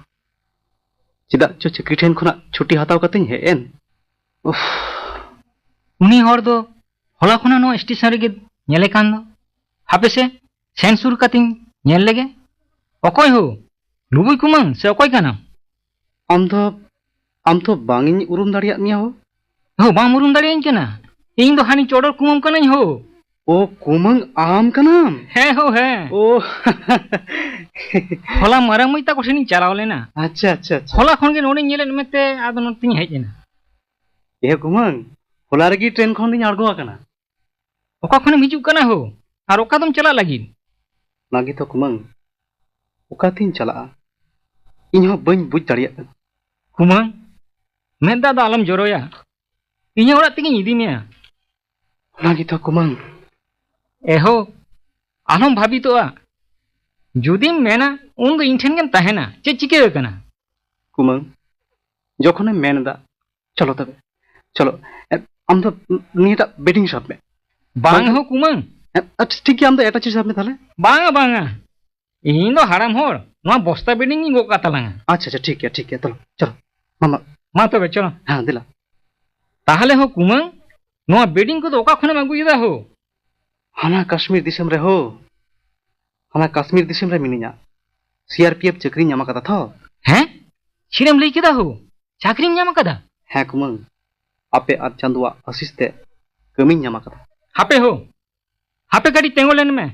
ᱪᱮᱫᱟᱜ ᱪᱚ ᱪᱟᱹᱠᱨᱤ ᱴᱷᱮᱱ ᱠᱷᱚᱱᱟᱜ ᱪᱷᱩᱴᱤ ᱦᱟᱛᱟᱣ ᱠᱟᱛᱮᱧ ᱦᱮᱡ ᱮᱱ᱾ ᱩᱯᱷ᱾ ᱩᱱᱤ ᱦᱚᱲ ᱫᱚ ᱦᱚᱞᱟ ᱠᱷᱚᱱᱟᱜ ᱱᱚᱣᱟ ᱥᱴᱮᱥᱚᱱ ᱨᱮᱜᱮ ᱧᱮᱞᱮ ᱠᱟᱱ ᱫᱚ᱾ ᱦᱟᱯᱮ ᱥᱮ, ᱥᱮᱱ ᱥᱩᱨ ᱠᱟᱛᱮᱧ ᱧᱮᱞ ᱞᱮᱜᱮ᱾ ᱚᱠᱚᱭ ᱦᱳ? ᱞᱩᱵᱩᱭ ᱠᱩᱢᱟᱹᱝ ᱥᱮ ᱚᱠᱚᱭ ᱠᱟᱱᱟᱢ? ᱟᱢ ᱫᱚ, ᱟᱢ ᱫᱚ ᱵᱟᱝ ᱤᱧ ᱩᱨᱩᱢ ᱫᱟᱲᱮᱭᱟᱜ ᱢᱮᱭᱟ ᱦᱳ᱾ ᱦᱳ, ᱵᱟᱢ ᱩᱨᱩᱢ ᱫᱟᱲᱮᱭᱟᱹᱧ ᱠᱟᱱᱟ? ᱤᱧ ᱫᱚ ᱦᱟᱹᱱᱤ ᱪᱚᱰᱚᱨ ᱠᱩᱢᱟᱹᱝ ᱠᱟᱹᱱᱟᱹᱧ ᱦᱳ᱾ ᱳ, ᱠᱩᱢᱟᱹᱝ ᱟᱢ ᱠᱟᱱᱟᱢ? ᱦᱮᱸ ᱦᱳ, ᱦᱮᱸ᱾ ᱳ᱾ ᱦᱚᱞᱟ ᱢᱟᱨᱟᱝ ᱢᱟᱹᱭ ᱛᱟᱠᱚ ᱴᱷᱮᱱᱤᱧ ᱪᱟᱞᱟᱣ ᱞᱮᱱᱟ᱾ ᱟᱪᱪᱷᱟ, ᱟᱪᱪᱷᱟ, ᱟᱪᱪᱷᱟ᱾ ᱦᱚᱞᱟ ᱠᱷᱚᱱ ᱜᱮ ᱱᱚᱰᱮᱧ ᱧᱮᱞᱮᱫ ᱢᱮᱛᱮ ᱟᱫᱚ ᱱᱚᱛᱮᱧ ᱦᱮᱡ ᱮᱱᱟ᱾ ᱮ ᱠᱩᱢᱟᱹᱝ, ᱦᱚᱞᱟ ᱨᱮᱜᱮ ᱴᱨᱮᱱ ᱠᱷᱚᱱ ᱫᱚᱧ ᱟᱬᱜᱚ ᱟᱠᱟᱱᱟ᱾ ᱚᱠᱟ ᱠᱷᱚᱱᱮᱢ ᱦᱤᱡᱩᱜ ᱠᱟᱱᱟ ᱦᱳ? ᱟᱨ ᱚᱠᱟ ᱫᱚᱢ ᱪᱟᱞᱟᱜ ᱞᱟᱹᱜᱤᱫ? ᱚᱱᱟ ᱜᱮᱛᱚ ᱠᱩᱢᱟᱹᱝ, ᱚᱠᱟᱛᱤᱧ ᱪᱟᱞᱟᱜᱼᱟ? ᱤᱧ ᱦᱚᱸ ᱵᱟᱹᱧ ᱵᱩᱡᱽ ᱫᱟᱲᱮᱭᱟᱜ ᱠᱟᱱᱟ᱾ ᱠᱩᱢᱟᱹᱝ, ᱢᱮᱫ ᱫᱟᱜ ᱫᱚ ᱟᱞᱚᱢ ᱡᱚᱨᱚᱭᱟ᱾ ᱤᱧᱟᱹᱜ ᱚᱲᱟᱜ ᱛᱮᱜᱤᱧ ᱤᱫᱤ ᱢᱮᱭᱟ᱾ ᱚᱱᱟ ᱜᱮᱛᱚ ᱠᱩᱢᱟᱹᱝ᱾ ᱮᱦᱳ, ᱟᱞᱚᱢ ᱵᱷᱟᱵᱤᱛᱚᱜᱼᱟ᱾ ᱡᱩᱫᱤᱢ ᱢᱮᱱᱟ, ᱩᱱ ᱫᱚ ᱤᱧ ᱴᱷᱮᱱ ᱜᱮᱢ ᱛᱟᱦᱮᱱᱟ᱾ ᱪᱮᱫ ᱪᱤᱠᱟᱹ ᱟᱠᱟᱱᱟ? ᱠᱩᱢᱟᱹᱝ, ᱡᱚᱠᱷᱚᱱᱮᱢ ᱢᱮᱱ ᱮᱫᱟ, ᱪᱚᱞᱚ ᱛᱚᱵᱮ, ᱪᱚᱞᱚ᱾ ᱮ, ᱟᱢ ᱫᱚ ᱱᱤᱭᱟᱹᱴᱟᱜ ᱵᱮᱰᱤᱝ ᱥᱟᱵ ᱢᱮ᱾ ᱵᱟᱝ ᱦᱳ ᱠᱩᱢᱟᱹᱝ᱾ ᱮ, ᱟᱪᱪᱷᱟ, ᱴᱷᱤᱠ ᱜᱮᱭᱟ, ᱟᱢ ᱫᱚ ᱮᱴᱟᱜ ᱪᱤᱡᱽ ᱥᱟᱵ ᱢᱮ ᱛᱟᱦᱞᱮ᱾ ᱵᱟᱝᱟ, ᱵᱟᱝᱟ, ᱤᱧ ᱫᱚ ᱦᱟᱲᱟᱢ ᱦᱚᱲ, ᱱᱚᱣᱟ ᱵᱚᱥᱛᱟ ᱵᱮᱰᱤᱝ ᱤᱧ ᱜᱚᱜ ᱠᱟᱜ ᱛᱟᱞᱟᱝᱟ᱾ ᱟᱪᱪᱷᱟ, ᱟᱪᱪᱷᱟ, ᱴᱷᱤᱠ ᱜᱮᱭᱟ, ᱴᱷᱤᱠ ᱜᱮᱭᱟ, ᱪᱚᱞᱚ, ᱪᱚᱞᱚ᱾ ᱢᱟ, ᱢᱟ᱾ ᱢᱟ ᱛᱚᱵᱮ, ᱪᱚᱞᱚ᱾ ᱦᱮᱸ, ᱫᱮᱞᱟ᱾ ᱛᱟᱦᱞᱮ ᱦᱳ ᱠᱩᱢᱟᱹᱝ, ᱱᱚᱣᱟ ᱵᱮᱰᱤᱝ ᱠᱚᱫᱚ ᱚᱠᱟ ᱠᱷᱚᱱᱮᱢ ᱟᱹᱜᱩᱭᱮᱫᱟ ᱦᱳ? ᱦᱟᱱᱟ ᱠᱟᱥᱢᱤᱨ ᱫᱤᱥᱚᱢ ᱨᱮ ᱦᱳ, ᱦᱟᱱᱟ ᱠᱟᱥᱢᱤᱨ ᱫᱤᱥᱚᱢ ᱨᱮ ᱢᱤᱱᱟᱹᱧᱟ᱾ ᱥᱤ ᱟᱨ ᱯᱤ ᱮᱯᱷ ᱪᱟᱹᱠᱨᱤᱧ ᱧᱟᱢ ᱟᱠᱟᱫᱟ ᱛᱷᱚ᱾ ᱦᱮᱸ? ᱪᱮᱫ ᱮᱢ ᱞᱟᱹᱭ ᱠᱮᱫᱟ ᱦᱳ? ᱪᱟᱹᱠᱨᱤᱢ ᱧᱟᱢ ᱟᱠᱟᱫᱟ? ᱦᱮᱸ ᱠᱩᱢᱟᱹᱝ, ᱟᱯᱮ ᱟᱨ ᱪᱟᱸᱫᱩᱣᱟᱜ ᱟᱥᱤᱥ ᱛᱮ ᱠᱟᱹᱢᱤᱧ ᱧᱟᱢ ᱟᱠᱟᱫᱟ᱾ ᱦᱟᱯᱮ ᱦᱳ, ᱦᱟᱯᱮ ᱠᱟᱹᱴᱤᱡ ᱛᱤᱸᱜᱩ ᱞᱮᱱ ᱢᱮ᱾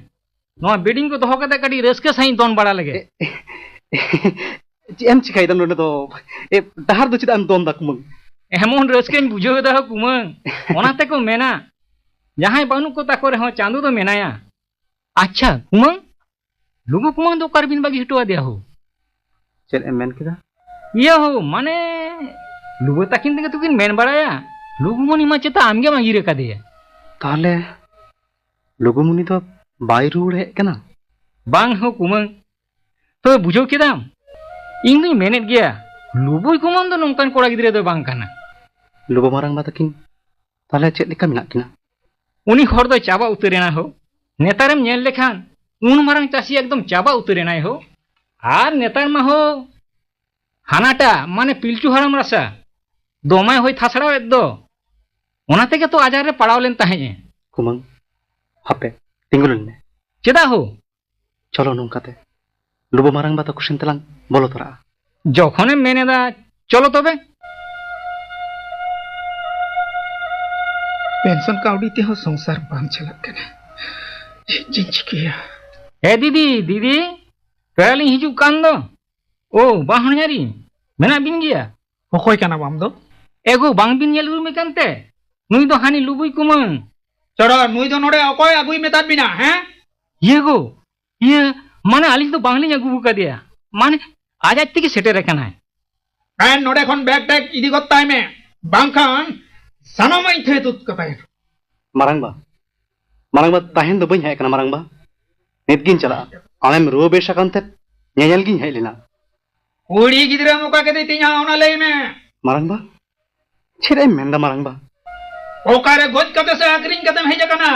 ᱱᱚᱣᱟ ᱵᱤᱰᱤᱝ ᱠᱚ ᱫᱚᱦᱚ ᱠᱟᱛᱮ ᱠᱟᱹᱴᱤᱡ ᱨᱟᱹᱥᱠᱟᱹ ᱥᱟᱺᱦᱤᱡ ᱫᱚᱱ ᱵᱟᱲᱟ ᱞᱮᱜᱮ᱾ ᱮ, ᱪᱮᱫ ᱮᱢ ᱪᱤᱠᱟᱹᱭᱮᱫᱟ ᱱᱚᱰᱮ ᱫᱚ? ᱮ, ᱰᱟᱦᱟᱨ ᱫᱚ ᱪᱮᱫᱟᱜ ᱮᱢ ᱫᱚᱱ ᱫᱟ ᱠᱩᱢᱟᱹᱝ? ᱮᱢᱚᱱ ᱨᱟᱹᱥᱠᱟᱹᱧ ᱵᱩᱡᱷᱟᱹᱣ ᱮᱫᱟ ᱦᱳ ᱠᱩᱢᱟᱹᱝ᱾ ᱚᱱᱟ ᱛᱮᱠᱚ ᱢᱮᱱᱟ, ᱡᱟᱦᱟᱸᱭ ᱵᱟᱹᱱᱩᱜ ᱠᱚ ᱛᱟᱠᱚ ᱨᱮᱦᱚᱸ ᱪᱟᱸᱫᱩ ᱫᱚ ᱢᱮᱱᱟᱭᱟ᱾ ᱟᱪᱪᱷᱟ ᱠᱩᱢᱟᱹᱝ, ᱞᱩᱜᱩ ᱠᱩᱢᱟᱹᱝ ᱫᱚ ᱚᱠᱟ ᱨᱮᱵᱤᱱ ᱵᱟᱹᱜᱤ ᱦᱚᱴᱚ ᱟᱫᱮᱭᱟ ᱦᱳ? ᱪᱮᱫ ᱮᱢ ᱢᱮᱱ ᱠᱮᱫᱟ? ᱤᱭᱟᱹ ᱦᱳ, ᱢᱟᱱᱮ, ᱞᱩᱜᱩ ᱛᱟᱹᱠᱤᱱ ᱛᱮᱜᱮ ᱛᱚᱠᱤᱱ ᱢᱮᱱ ᱵᱟᱲᱟᱭᱟ, ᱞᱩᱜᱩᱢᱚᱱᱤ ᱢᱟ ᱪᱮᱛᱟ ᱟᱢᱜᱮᱢ ᱟᱸᱜᱤᱨ ᱟᱠᱟᱫᱮᱭᱟ᱾ ᱛᱟᱦᱞᱮ ᱞᱩᱜᱩᱢᱩᱱᱤ ᱫᱚ ᱵᱟᱭ ᱨᱩᱣᱟᱹᱲ ᱦᱮᱡ ᱠᱟᱱᱟ? ᱵᱟᱝ ᱦᱳ ᱠᱩᱢᱟᱹᱝ, ᱛᱚᱵᱮ ᱵᱩᱡᱷᱟᱹᱣ ᱠᱮᱫᱟᱢ, ᱤᱧ ᱫᱩᱧ ᱢᱮᱱᱮᱫ ᱜᱮᱭᱟ, ᱞᱩᱵᱩᱭ ᱠᱩᱢᱟᱹᱝ ᱫᱚ ᱱᱚᱝᱠᱟᱱ ᱠᱚᱲᱟ ᱜᱤᱫᱽᱨᱟᱹ ᱫᱚ ᱵᱟᱝ ᱠᱟᱱᱟ᱾ ᱞᱩᱵᱩ ᱢᱟᱨᱟᱝ ᱵᱟ ᱛᱟᱹᱠᱤᱱ ᱛᱟᱦᱞᱮ ᱪᱮᱫ ᱞᱮᱠᱟ ᱢᱮᱱᱟᱜ ᱠᱤᱱᱟ? ᱩᱱᱤ ᱦᱚᱲ ᱫᱚᱭ ᱪᱟᱵᱟ ᱩᱛᱟᱹᱨ ᱮᱱᱟ ᱦᱳ᱾ ᱱᱮᱛᱟᱨᱮᱢ ᱧᱮᱞ ᱞᱮᱠᱷᱟᱱ ᱩᱱ ᱢᱟᱨᱟᱝ ᱪᱟᱹᱥᱤ ᱮᱠᱫᱚᱢ ᱪᱟᱵᱟ ᱩᱛᱟᱹᱨ ᱮᱱᱟᱭ ᱦᱳ᱾ ᱟᱨ ᱱᱮᱛᱟᱨ ᱢᱟ ᱦᱳ ᱦᱟᱱᱟᱴᱟᱜ ᱢᱟᱱᱮ ᱯᱤᱞᱪᱩ ᱦᱟᱲᱟᱢ ᱨᱟᱥᱟ ᱫᱚᱢᱮ ᱦᱚᱭ ᱛᱷᱟᱥᱲᱟᱣᱮᱫ ᱫᱚ, ᱚᱱᱟ ᱛᱮᱜᱮ ᱛᱚ ᱟᱡᱟᱨ ᱨᱮ ᱯᱟᱲᱟᱣ ᱞᱮᱱ ᱛᱟᱦᱮᱸᱫ ᱮ᱾ ᱠᱩᱢᱟᱹᱝ, ᱦᱟᱯᱮ, ᱛᱤᱸᱜᱩ ᱞᱮᱱ ᱢᱮ᱾ ᱪᱮᱫᱟᱜ ᱦᱳ? ᱪᱚᱞᱚ ᱱᱚᱝᱠᱟᱛᱮ ᱞᱩᱵᱩ ᱢᱟᱨᱟᱝ ᱵᱟ ᱛᱟᱠᱚ ᱥᱮᱱ ᱛᱮᱞᱟᱝ ᱵᱚᱞᱚ ᱛᱚᱨᱟᱜᱼᱟ᱾ ᱡᱚᱠᱷᱚᱱᱮᱢ ᱢᱮᱱ ᱮᱫᱟ, ᱪᱚᱞᱚ ᱛᱚᱵᱮ᱾ ᱯᱮᱱᱥᱚᱱ ᱠᱟᱹᱣᱰᱤ ᱛᱮᱦᱚᱸ ᱥᱚᱝᱥᱟᱨ ᱵᱟᱝ ᱪᱟᱞᱟᱜ ᱠᱟᱱᱟ᱾ ᱪᱮᱫ ᱡᱤᱧ ᱪᱤᱠᱟᱹᱭᱟ? ᱮ ᱫᱤᱫᱤ, ᱫᱤᱫᱤ, ᱯᱮᱲᱟ ᱞᱤᱧ ᱦᱤᱡᱩᱜ ᱠᱟᱱ ᱫᱚ᱾ ᱳ, ᱵᱟ ᱦᱚᱧᱦᱟᱨᱤᱧ, ᱢᱮᱱᱟᱜ ᱵᱤᱱ ᱜᱮᱭᱟ? ᱚᱠᱚᱭ ᱠᱟᱱᱟᱢ ᱟᱢ ᱫᱚ? ᱮᱜᱳ, ᱵᱟᱝ ᱵᱤᱱ ᱧᱮᱞ ᱩᱨᱩᱢᱮ ᱠᱟᱱᱛᱮ? ᱱᱩᱭ ᱫᱚ ᱦᱟᱹᱱᱤ ᱞᱩᱵᱩᱭ ᱠᱩᱢᱟᱹᱝ᱾ ᱪᱚᱲᱚ, ᱱᱩᱭ ᱫᱚ ᱱᱚᱰᱮ ᱚᱠᱚᱭ ᱟᱹᱜᱩᱭ ᱢᱮᱛᱟᱫ ᱵᱤᱱᱟ, ᱦᱮᱸ? ᱤᱭᱟᱹ ᱜᱳ, ᱤᱭᱟᱹ, ᱢᱟᱱᱮ ᱟᱹᱞᱤᱧ ᱫᱚ ᱵᱟᱝᱞᱤᱧ ᱟᱹᱜᱩ ᱟᱠᱟᱫᱮᱭᱟ, ᱢᱟᱱᱮ ᱟᱡ ᱟᱡ ᱛᱮᱜᱮ ᱥᱮᱴᱮᱨ ᱟᱠᱟᱱᱟᱭ᱾ ᱦᱮᱸ, ᱱᱚᱰᱮ ᱠᱷᱚᱱ ᱵᱮᱜᱽ ᱴᱮᱜᱽ ᱤᱫᱤ ᱜᱚᱫ ᱛᱟᱭ ᱢᱮ, ᱵᱟᱝᱠᱷᱟᱱ ᱥᱟᱱᱟᱢᱟᱜ ᱤᱧ ᱛᱷᱟᱹᱭᱟᱹ ᱛᱩᱫ ᱠᱟᱛᱟᱭᱟ᱾ ᱢᱟᱨᱟᱝᱵᱟ, ᱢᱟᱨᱟᱝᱵᱟ, ᱛᱟᱦᱮᱱ ᱫᱚ ᱵᱟᱹᱧ ᱦᱮᱡ ᱟᱠᱟᱱᱟ ᱢᱟᱨᱟᱝᱵᱟ, ᱱᱤᱛ ᱜᱤᱧ ᱪᱟᱞᱟᱜᱼᱟ᱾ ᱟᱢᱮᱢ ᱨᱩᱣᱟᱹ ᱵᱮᱥ ᱟᱠᱟᱱ ᱛᱮ ᱧᱮᱧᱮᱞ ᱜᱤᱧ ᱦᱮᱡ ᱞᱮᱱᱟ᱾ ᱠᱩᱲᱤ ᱜᱤᱫᱽᱨᱟᱹᱢ ᱚᱠᱟ ᱠᱮᱫᱮ ᱛᱤᱧᱟ ᱚᱱᱟ ᱞᱟᱹᱭ ᱢᱮ᱾ ᱢᱟᱨᱟᱝᱵᱟ, ᱪᱮᱫ ᱮᱢ ᱢᱮᱱᱫᱟ ᱢᱟᱨᱟᱝᱵᱟ? ᱚᱠᱟᱨᱮ ᱜᱚᱡ ᱠᱟᱛᱮ ᱥᱮ ᱟᱹᱠᱷᱨᱤᱧ ᱠᱟᱛᱮᱢ ᱦᱮᱡ ᱟᱠᱟᱱᱟ?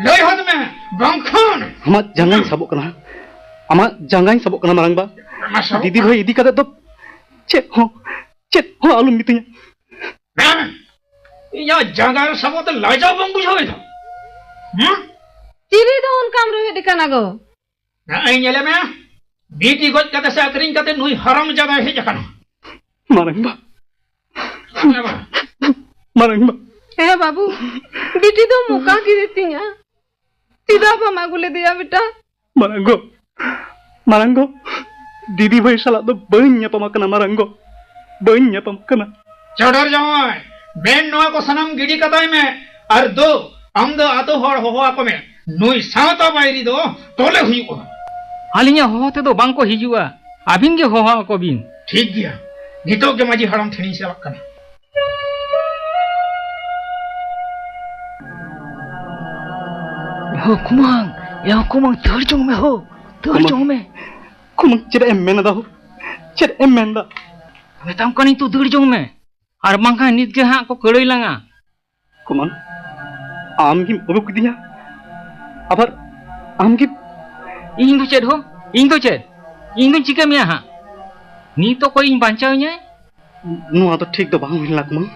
ᱞᱟᱹᱭ ᱦᱚᱫ ᱢᱮ, ᱵᱟᱝᱠᱷᱟᱱ ᱟᱢᱟᱜ ᱡᱟᱸᱜᱟᱧ ᱥᱟᱵᱚᱜ ᱠᱟᱱᱟ, ᱟᱢᱟᱜ ᱡᱟᱸᱜᱟᱧ ᱥᱟᱵᱚᱜ ᱠᱟᱱᱟ ᱢᱟᱨᱟᱝᱵᱟ᱾ ᱟᱢᱟᱜ ᱥᱟᱵᱚᱜ ᱫᱤᱫᱤ ᱠᱟᱱᱟ? ᱵᱷᱟᱹᱭ ᱤᱫᱤ ᱠᱟᱛᱮ ᱫᱚ ᱪᱮᱫ ᱦᱚᱸ, ᱪᱮᱫ ᱦᱚᱸ ᱟᱞᱚᱢ ᱢᱤᱛᱟᱹᱧᱟ᱾ ᱦᱮᱸ? ᱤᱧᱟᱜ ᱡᱟᱸᱜᱟ ᱨᱮ ᱥᱟᱵᱚᱜ ᱛᱮ ᱞᱟᱡᱟᱣ ᱵᱟᱢ ᱵᱩᱡᱷᱟᱹᱣ ᱮᱫᱟ? ᱦᱮᱸ? ᱪᱤᱞᱤ ᱫᱚ ᱚᱱᱠᱟᱢ ᱨᱩᱦᱮᱫ ᱠᱟᱱᱟ ᱜᱚ? ᱱᱚᱜᱼᱚᱭ ᱧᱮᱞᱮ ᱢᱮ, ᱵᱤᱴᱤ ᱜᱚᱡ ᱠᱟᱛᱮ ᱥᱮ ᱟᱹᱠᱷᱨᱤᱧ ᱠᱟᱛᱮ ᱱᱩᱭ ᱦᱟᱨᱟᱢ ᱡᱟᱫᱟᱭ ᱦᱮᱡ ᱟᱠᱟᱱᱟ᱾ ᱢᱟᱨᱟᱝᱵᱟ᱾ ᱦᱮᱸ ᱵᱟ᱾ ᱢᱟᱨᱟᱝᱵᱟ᱾ ᱦᱮᱸ ᱵᱟᱹᱵᱩ, ᱵᱤᱴᱤ ᱫᱚ ᱢᱚᱠᱟ ᱠᱮᱫᱮ ᱛᱤᱧᱟ᱾ ᱪᱮᱫᱟᱜ ᱵᱟᱢ ᱟᱹᱜᱩ ᱞᱮᱫᱮᱭᱟ ᱵᱮᱴᱟ? ᱢᱟᱨᱟᱝᱜᱚ, ᱢᱟᱨᱟᱝᱜᱚ, ᱫᱤᱫᱤ ᱵᱷᱟᱹᱭ ᱥᱟᱞᱟᱜ ᱫᱚ ᱵᱟᱹᱧ ᱧᱟᱯᱟᱢ ᱟᱠᱟᱱᱟ ᱢᱟᱨᱟᱝᱜᱚ, ᱵᱟᱹᱧ ᱧᱟᱯᱟᱢ ᱟᱠᱟᱱᱟ᱾ ᱪᱚᱰᱚᱨ ᱡᱟᱶᱟᱭ, ᱢᱮᱱ ᱱᱚᱣᱟ ᱠᱚ ᱥᱟᱱᱟᱢ ᱜᱤᱰᱤ ᱠᱟᱛᱟᱭ ᱢᱮ᱾ ᱟᱨ ᱫᱳ, ᱟᱢ ᱫᱚ ᱟᱛᱳ ᱦᱚᱲ ᱦᱚᱦᱚ ᱟᱠᱚ ᱢᱮ, ᱱᱩᱭ ᱥᱟᱶᱛᱟ ᱵᱟᱹᱭᱨᱤ ᱫᱚ ᱛᱚᱞᱮ ᱦᱩᱭᱩᱜᱼᱟ᱾ ᱟᱹᱞᱤᱧᱟᱜ ᱦᱚᱦᱚ ᱛᱮᱫᱚ ᱵᱟᱝ ᱠᱚ ᱦᱤᱡᱩᱜᱼᱟ, ᱟᱹᱵᱤᱱ ᱜᱮ ᱦᱚᱦᱚ ᱟᱠᱚ ᱵᱤᱱ᱾ ᱴᱷᱤᱠ ᱜᱮᱭᱟ, ᱱᱤᱛᱚᱜ ᱜᱮ ᱢᱟᱹᱡᱷᱤ ᱦᱟᱲᱟᱢ ᱴᱷᱮᱱᱤᱧ ᱪᱟᱞᱟᱜ ᱠᱟᱱᱟ᱾ ᱦᱳ ᱠᱩᱢᱟᱝ, ᱮ ᱦᱳ ᱠᱩᱢᱟᱝ, ᱫᱟᱹᱲ ᱡᱚᱝ ᱢᱮ ᱦᱳ, ᱫᱟᱹᱲ ᱠᱩᱢᱟᱝ᱾ ᱡᱚᱝ ᱢᱮ᱾ ᱠᱩᱢᱟᱝ, ᱪᱮᱫ ᱮᱢ ᱢᱮᱱ ᱮᱫᱟ ᱦᱳ? ᱪᱮᱫ ᱮᱢ ᱢᱮᱱ ᱮᱫᱟ? ᱢᱮᱛᱟᱢ ᱠᱟᱹᱱᱟᱹᱧ ᱛᱚ, ᱫᱟᱹᱲ ᱡᱚᱝ ᱢᱮ, ᱟᱨ ᱵᱟᱝᱠᱷᱟᱱ ᱱᱤᱛ ᱜᱮ ᱦᱟᱸᱜ ᱠᱚ ᱠᱟᱹᱲᱟᱹᱭ ᱞᱟᱝᱟ᱾ ᱠᱩᱢᱟᱝ, ᱟᱢ ᱜᱮᱢ ᱩᱰᱩᱠ ᱠᱤᱫᱤᱧᱟ, ᱟᱵᱟᱨ ᱟᱢ ᱜᱮ᱾ ᱤᱧ ᱫᱚ ᱪᱮᱫ ᱦᱳ? ᱤᱧ ᱫᱚ ᱪᱮᱫ? ᱤᱧ ᱫᱚᱧ ᱪᱤᱠᱟᱹ ᱢᱮᱭᱟ ᱦᱟᱸᱜ? ᱱᱤᱛ ᱚᱠᱚᱭ ᱤᱧ ᱵᱟᱧᱪᱟᱣ ᱤᱧᱟᱭ? ᱱᱚᱣᱟ ᱫᱚ ᱴᱷᱤᱠ ᱫᱚ ᱵᱟᱝ ᱦᱩᱭ ᱞᱮᱱᱟ ᱠᱩᱢᱟᱝ,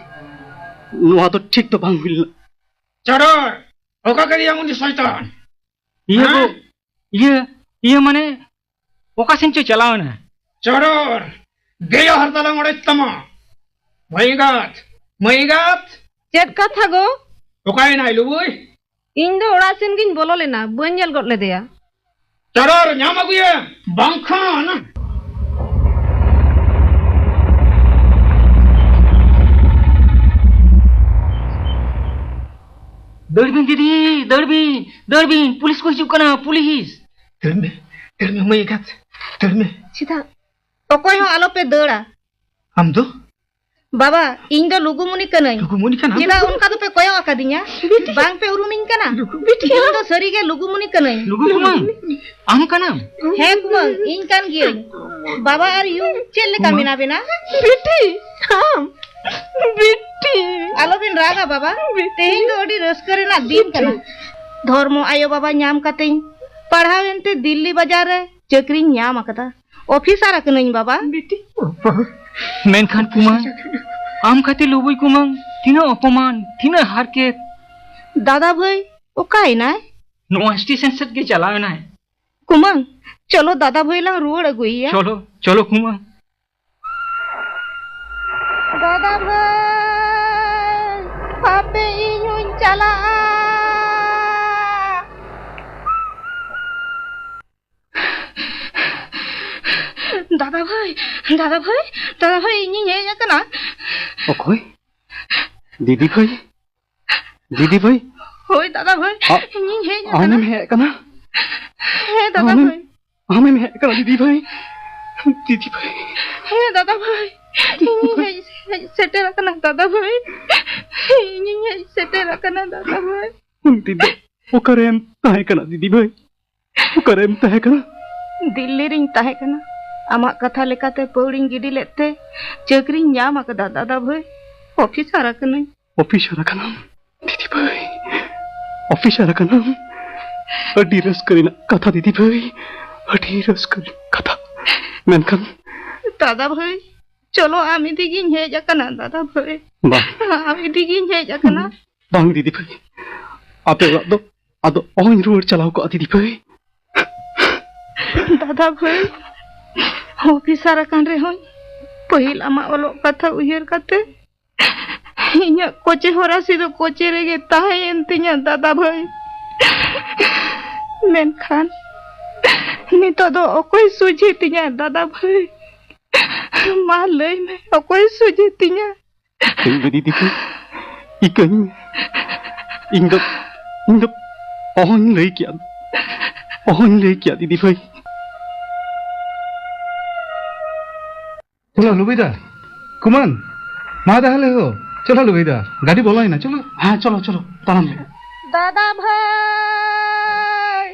ᱱᱚᱣᱟ ᱫᱚ ᱴᱷᱤᱠ ᱫᱚ ᱵᱟᱝ ᱦᱩᱭ ᱞᱮᱱᱟ᱾ ᱪᱚᱰᱚᱨ, ᱚᱠᱟ ᱠᱮᱫᱮᱭᱟᱢ ᱩᱱᱤ ᱥᱚᱭᱛᱟᱱ? ᱤᱭᱟᱹ ᱦᱮᱸ? ᱜᱚ, ᱤᱭᱟᱹ, ᱤᱭᱟᱹ ᱢᱟᱱᱮ, ᱚᱠᱟ ᱥᱮᱱ ᱪᱚ ᱪᱟᱞᱟᱣ ᱮᱱᱟ᱾ ᱪᱚᱰᱚᱨ, ᱫᱮᱭᱟ ᱦᱟᱨᱛᱟ ᱞᱟᱝ ᱚᱲᱮᱡ ᱛᱟᱢᱟ᱾ ᱢᱟᱹᱭ ᱮᱸᱜᱟᱛ, ᱢᱟᱹᱭ ᱮᱸᱜᱟᱛ᱾ ᱪᱮᱫ ᱠᱟᱛᱷᱟ ᱜᱚ? ᱚᱠᱟᱭᱮᱱᱟᱭ ᱞᱩᱵᱩᱭ? ᱤᱧ ᱫᱚ ᱚᱲᱟᱜ ᱥᱮᱱ ᱜᱤᱧ ᱵᱚᱞᱚ ᱞᱮᱱᱟ, ᱵᱟᱹᱧ ᱧᱮᱞ ᱜᱚᱫ ᱞᱮᱫᱮᱭᱟ᱾ ᱪᱚᱰᱚᱨ, ᱧᱟᱢ ᱟᱹᱜᱩᱭᱮᱢ, ᱵᱟᱝᱠᱷᱟᱱ᱾ ᱫᱟᱹᱲ ᱵᱤᱱ ᱫᱤᱫᱤ, ᱫᱟᱹᱲ ᱵᱤᱱ, ᱫᱟᱹᱲ ᱵᱤᱱ, ᱯᱩᱞᱤᱥ ᱠᱚ ᱦᱤᱡᱩᱜ ᱠᱟᱱᱟ, ᱯᱩᱞᱤᱥ᱾ ᱫᱟᱹᱲ ᱢᱮ, ᱫᱟᱹᱲ ᱢᱮ, ᱢᱟᱹᱭ ᱮᱸᱜᱟᱛ, ᱫᱟᱹᱲ ᱢᱮ᱾ ᱪᱮᱫᱟᱜ? ᱚᱠᱚᱭ ᱦᱚᱸ ᱟᱞᱚᱯᱮ ᱫᱟᱹᱲᱟ᱾ ᱟᱢ ᱫᱚ? ᱵᱟᱵᱟ, ᱤᱧ ᱫᱚ ᱞᱩᱜᱩᱢᱩᱱᱤ ᱠᱟᱹᱱᱟᱹᱧ᱾ ᱞᱩᱜᱩᱢᱩᱱᱤ ᱠᱟᱱᱟᱢ? ᱪᱮᱫᱟᱜ ᱚᱱᱠᱟ ᱫᱚᱯᱮ ᱠᱚᱭᱚᱜ ᱟᱠᱟᱫᱤᱧᱟ? ᱵᱤᱴᱤ᱾ ᱵᱟᱝ ᱯᱮ ᱩᱨᱩᱢᱤᱧ ᱠᱟᱱᱟ? ᱞᱩᱜᱩ-, ᱵᱤᱴᱤ᱾ ᱤᱧ ᱫᱚ ᱥᱟᱹᱨᱤᱜᱮ ᱞᱩᱜᱩᱢᱩᱱᱤ ᱠᱟᱹᱱᱟᱹᱧ᱾ ᱞᱩᱜᱩ ᱠᱩᱢᱟᱹᱝ, ᱟᱢ ᱠᱟᱱᱟᱢ? ᱦᱮᱸ ᱠᱩᱢᱟᱹᱝ, ᱤᱧ ᱠᱟᱱ ᱜᱤᱭᱟᱹᱧ᱾ ᱵᱟᱵᱟ ᱟᱨ ᱭᱩ, ᱪᱮᱫ ᱞᱮᱠᱟ ᱠᱩᱢᱟᱹᱝ᱾ ᱢᱮᱱᱟᱜ ᱵᱮᱱᱟ? ᱵᱤᱴᱤ, ᱟᱢ, ᱵᱤᱴᱤ᱾ ᱟᱞᱚᱵᱮᱱ ᱨᱟᱜᱟ ᱵᱟᱵᱟ, ᱵᱤᱴᱤ᱾ ᱛᱮᱦᱮᱧ ᱫᱚ ᱟᱹᱰᱤ ᱨᱟᱹᱥᱠᱟᱹ ᱨᱮᱱᱟᱜ ᱫᱤᱱ ᱠᱟᱱᱟ᱾ ᱵᱤᱴᱤ᱾ ᱫᱷᱚᱨᱢᱚ ᱟᱭᱳ ᱵᱟᱵᱟ ᱧᱟᱢ ᱠᱟᱛᱮᱧ ᱯᱟᱲᱦᱟᱣ ᱮᱱᱛᱮ ᱫᱤᱞᱞᱤ ᱵᱟᱡᱟᱨ ᱨᱮ ᱪᱟᱹᱠᱨᱤᱧ ᱧᱟᱢ ᱟᱠᱟᱫᱟ᱾ ᱚᱯᱷᱤᱥᱟᱨ ᱟᱠᱟᱱᱟᱹᱧ ᱵᱟᱵᱟ᱾ ᱵᱤᱴᱤ᱾ ᱢᱮᱱᱠᱷᱟᱱ ᱠᱩᱢᱟᱹᱝ, ᱟᱢ ᱠᱷᱟᱹᱛᱤᱨ ᱞᱩᱵᱩᱭ ᱠᱩᱢᱟᱹᱝ, ᱛᱤᱱᱟᱹᱜ ᱚᱯᱚᱢᱟᱱ, ᱛᱤᱱᱟᱹᱜ ᱦᱟᱨᱠᱮᱛ᱾ ᱫᱟᱫᱟ ᱵᱷᱟᱹᱭ ᱚᱠᱟᱭᱮᱱᱟᱭ? ᱱᱚᱣᱟ ᱥᱴᱮᱥᱚᱱ ᱥᱮᱫ ᱜᱮ ᱪᱟᱞᱟᱣ ᱮᱱᱟᱭ᱾ ᱠᱩᱢᱟᱹᱝ, ᱪᱚᱞᱚ ᱫᱟᱫᱟ ᱵᱷᱟᱹᱭ ᱞᱟᱝ ᱨᱩᱣᱟᱹᱲ ᱟᱹᱜᱩᱭᱮᱭᱟ᱾ ᱪᱚᱞᱚ, ᱪᱚᱞᱚ ᱠᱷᱩᱢᱟ᱾ ᱫᱟᱫᱟ ᱵᱷᱟᱹᱭ, ᱦᱟᱯᱮ ᱤᱧ ᱦᱚᱸᱧ ᱪᱟᱞᱟᱜᱼᱟ᱾ ᱫᱟᱫᱟ ᱵᱷᱟᱹᱭ, ᱫᱟᱫᱟ ᱵᱷᱟᱹᱭ, ᱫᱟᱫᱟ ᱵᱷᱟᱹᱭ, ᱤᱧᱤᱧ ᱦᱮᱡ ᱟᱠᱟᱱᱟ᱾ ᱚᱠᱚᱭ? ᱫᱤᱫᱤ ᱵᱷᱟᱹᱭ? ᱫᱤᱫᱤ ᱵᱷᱟᱹᱭ? ᱦᱳᱭ ᱫᱟᱫᱟ ᱵᱷᱟᱹᱭ, ᱟ-, ᱤᱧᱤᱧ ᱦᱮᱡ ᱟᱠᱟᱱᱟ᱾ ᱟᱢᱮᱢ ᱦᱮᱡ ᱟᱠᱟᱱᱟ? ᱦᱮᱸ ᱫᱟᱫᱟ ᱟᱢᱮᱢ, ᱵᱷᱟᱹᱭ᱾ ᱟᱢᱮᱢ ᱦᱮᱡ ᱟᱠᱟᱱᱟ ᱫᱤᱫᱤ ᱵᱷᱟᱹᱭ? ᱫᱤᱫᱤ ᱵᱷᱟᱹᱭ᱾ ᱦᱮᱸ ᱫᱟᱫᱟ ᱵᱷᱟᱹᱭ, ᱤᱧᱤᱧ ᱦᱮᱡ, ᱦᱮᱡ ᱥᱮᱴᱮᱨ ᱟᱠᱟᱱᱟ ᱫᱟᱫᱟ ᱵᱷᱟᱹᱭ᱾ ᱤᱧᱤᱧ ᱦᱮᱡ ᱥᱮᱴᱮᱨ ᱟᱠᱟᱱᱟ ᱫᱟᱫᱟ ᱵᱷᱟᱹᱭ᱾ ᱩᱱᱫᱤᱱ ᱫᱚ ᱚᱠᱟᱨᱮᱢ ᱛᱟᱦᱮᱸ ᱠᱟᱱᱟ ᱫᱤᱫᱤ ᱵᱷᱟᱹᱭ? ᱚᱠᱟᱨᱮᱢ ᱛᱟᱦᱮᱸ ᱠᱟᱱᱟ? ᱫᱤᱞᱞᱤ ᱨᱤᱧ ᱛᱟᱦᱮᱸ ᱠᱟᱱᱟ᱾ ᱟᱢᱟᱜ ᱠᱟᱛᱷᱟ ᱞᱮᱠᱟᱛᱮ ᱯᱟᱹᱣᱲᱤᱧ ᱜᱤᱰᱤ ᱞᱮᱫ ᱛᱮ ᱪᱟᱹᱠᱨᱤᱧ ᱧᱟᱢ ᱟᱠᱟᱫᱟ ᱫᱟᱫᱟ ᱵᱷᱟᱹᱭ᱾ ᱚᱯᱷᱤᱥᱟᱨ ᱟᱠᱟᱱᱟᱹᱧ᱾ ᱚᱯᱷᱤᱥᱟᱨ ᱟᱠᱟᱱᱟᱢ ᱫᱤᱫᱤ ᱵᱷᱟᱹᱭ? ᱚᱯᱷᱤᱥᱟᱨ ᱟᱠᱟᱱᱟᱢ? ᱟᱹᱰᱤ ᱨᱟᱹᱥᱠᱟᱹ ᱨᱮᱱᱟᱜ ᱠᱟᱛᱷᱟ ᱫᱤᱫᱤ ᱵᱷᱟᱹᱭ, ᱟᱹᱰᱤ ᱨᱟᱹᱥᱠᱟᱹ ᱨᱮᱱᱟᱜ ᱠᱟᱛᱷᱟ᱾ ᱢᱮᱱᱠᱷᱟᱱ ᱫᱟᱫᱟ ᱵᱷᱟᱹᱭ, ᱪᱚᱞᱚ ᱟᱢ ᱤᱫᱤ ᱜᱤᱧ ᱦᱮᱡ ᱟᱠᱟᱱᱟ ᱫᱟᱫᱟ ᱵᱷᱟᱹᱭ᱾ ᱵᱟᱝ᱾ ᱟᱢ ᱤᱫᱤ ᱜᱤᱧ ᱦᱮᱡ ᱟᱠᱟᱱᱟ᱾ ᱵᱟᱝ ᱫᱤᱫᱤ ᱵᱷᱟᱹᱭ, ᱟᱯᱮ ᱚᱲᱟᱜ ᱫᱚ ᱟᱫᱚ ᱚᱦᱚᱧ ᱨᱩᱣᱟᱹᱲ ᱪᱟᱞᱟᱣ ᱠᱚᱜᱼᱟ ᱫᱤᱫᱤ ᱵᱷᱟᱹᱭ᱾ ᱫᱟᱫᱟ ᱵᱷᱟᱹᱭ, ᱚᱯᱷᱤᱥᱟᱨ ᱟᱠᱟᱱ ᱨᱮᱦᱚᱸᱧ ᱯᱟᱹᱦᱤᱞ ᱟᱢᱟᱜ ᱚᱞᱚᱜ ᱠᱟᱛᱷᱟ ᱩᱭᱦᱟᱹᱨ ᱠᱟᱛᱮ ᱤᱧᱟᱹᱜ ᱠᱚᱪᱮ ᱦᱚᱨᱟᱥᱤ ᱫᱚ ᱠᱚᱪᱮ ᱨᱮᱜᱮ ᱛᱟᱦᱮᱸᱭᱮᱱ ᱛᱤᱧᱟᱹ ᱫᱟᱫᱟ ᱵᱷᱟᱹᱭ᱾ ᱢᱮᱱᱠᱷᱟᱱ ᱱᱤᱛᱚᱜ ᱫᱚ ᱚᱠᱚᱭ ᱥᱩᱡᱷᱮ ᱛᱤᱧᱟ ᱫᱟᱫᱟ ᱵᱷᱟᱹᱭ? ᱢᱟ ᱞᱟᱹᱭ ᱢᱮ, ᱚᱠᱚᱭ ᱥᱩᱡᱷᱮ ᱛᱤᱧᱟ? ᱤᱠᱟᱹᱧ ᱢᱮ ᱫᱤᱫᱤ ᱵᱷᱟᱹᱭ, ᱤᱠᱟᱹᱧ ᱢᱮ᱾ ᱤᱧ ᱫᱚ, ᱤᱧ ᱫᱚ ᱚᱦᱚᱧ ᱞᱟᱹᱭ ᱠᱮᱭᱟ, ᱚᱦᱚᱧ ᱞᱟᱹᱭ ᱠᱮᱭᱟ ᱫᱤᱫᱤ ᱵᱷᱟᱹᱭ᱾ ᱪᱚᱞᱚ ᱞᱩᱵᱤᱫᱟ, ᱠᱩᱢᱟᱱ, ᱢᱟ ᱛᱟᱦᱞᱮ ᱦᱳ, ᱪᱚᱞᱚ ᱞᱩᱵᱤᱫᱟ, ᱜᱟᱹᱰᱤ ᱵᱚᱞᱚᱭᱮᱱᱟ, ᱪᱚᱞᱚ᱾ ᱦᱮᱸ, ᱪᱚᱞᱚ, ᱪᱚᱞᱚ, ᱛᱟᱲᱟᱢ ᱢᱮ᱾ ᱫᱟᱫᱟ ᱵᱷᱟᱹᱭ,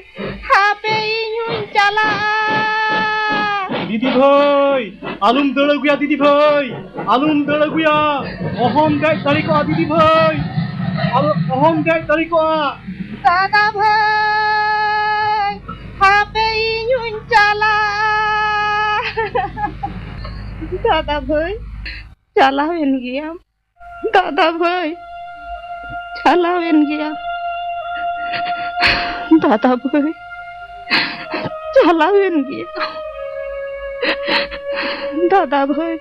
ᱦᱟᱯᱮ ᱤᱧ ᱦᱚᱸᱧ ᱪᱟᱞᱟᱜᱼᱟ᱾ ᱫᱤᱫᱤ ᱵᱷᱟᱹᱭ, ᱟᱞᱚᱢ ᱫᱟᱹᱲ ᱟᱹᱜᱩᱭᱟ ᱫᱤᱫᱤ ᱵᱷᱟᱹᱭ, ᱟᱞᱚᱢ ᱫᱟᱹᱲ ᱟᱹᱜᱩᱭᱟ, ᱚᱦᱚᱢ ᱫᱮᱡ ᱫᱟᱲᱮ ᱠᱚᱜᱼᱟ ᱫᱤᱫᱤ ᱵᱷᱟᱹᱭ, ᱟᱞᱚ, ᱚᱦᱚᱢ ᱫᱮᱡ ᱫᱟᱲᱮ ᱠᱚᱜᱼᱟ᱾ ᱫᱟᱫᱟ ᱵᱷᱟᱹᱭ, ᱦᱟᱯᱮ ᱤᱧ ᱦᱚᱸᱧ ᱪᱟᱞᱟᱜᱼᱟ᱾ ᱫᱟᱫᱟ ᱵᱷᱟᱹᱭ, ᱪᱟᱞᱟᱣᱮᱱ ᱜᱮᱭᱟᱢ᱾ ᱫᱟᱫᱟ ᱵᱷᱟᱹᱭ, ᱪᱟᱞᱟᱣᱮᱱ ᱜᱮᱭᱟᱢ᱾ ᱫᱟᱫᱟ ᱵᱷᱟᱹᱭ, ᱪᱟᱞᱟᱣᱮᱱ ᱜᱮᱭᱟ᱾ ᱫᱟᱫᱟ ᱵᱷᱟᱹᱭ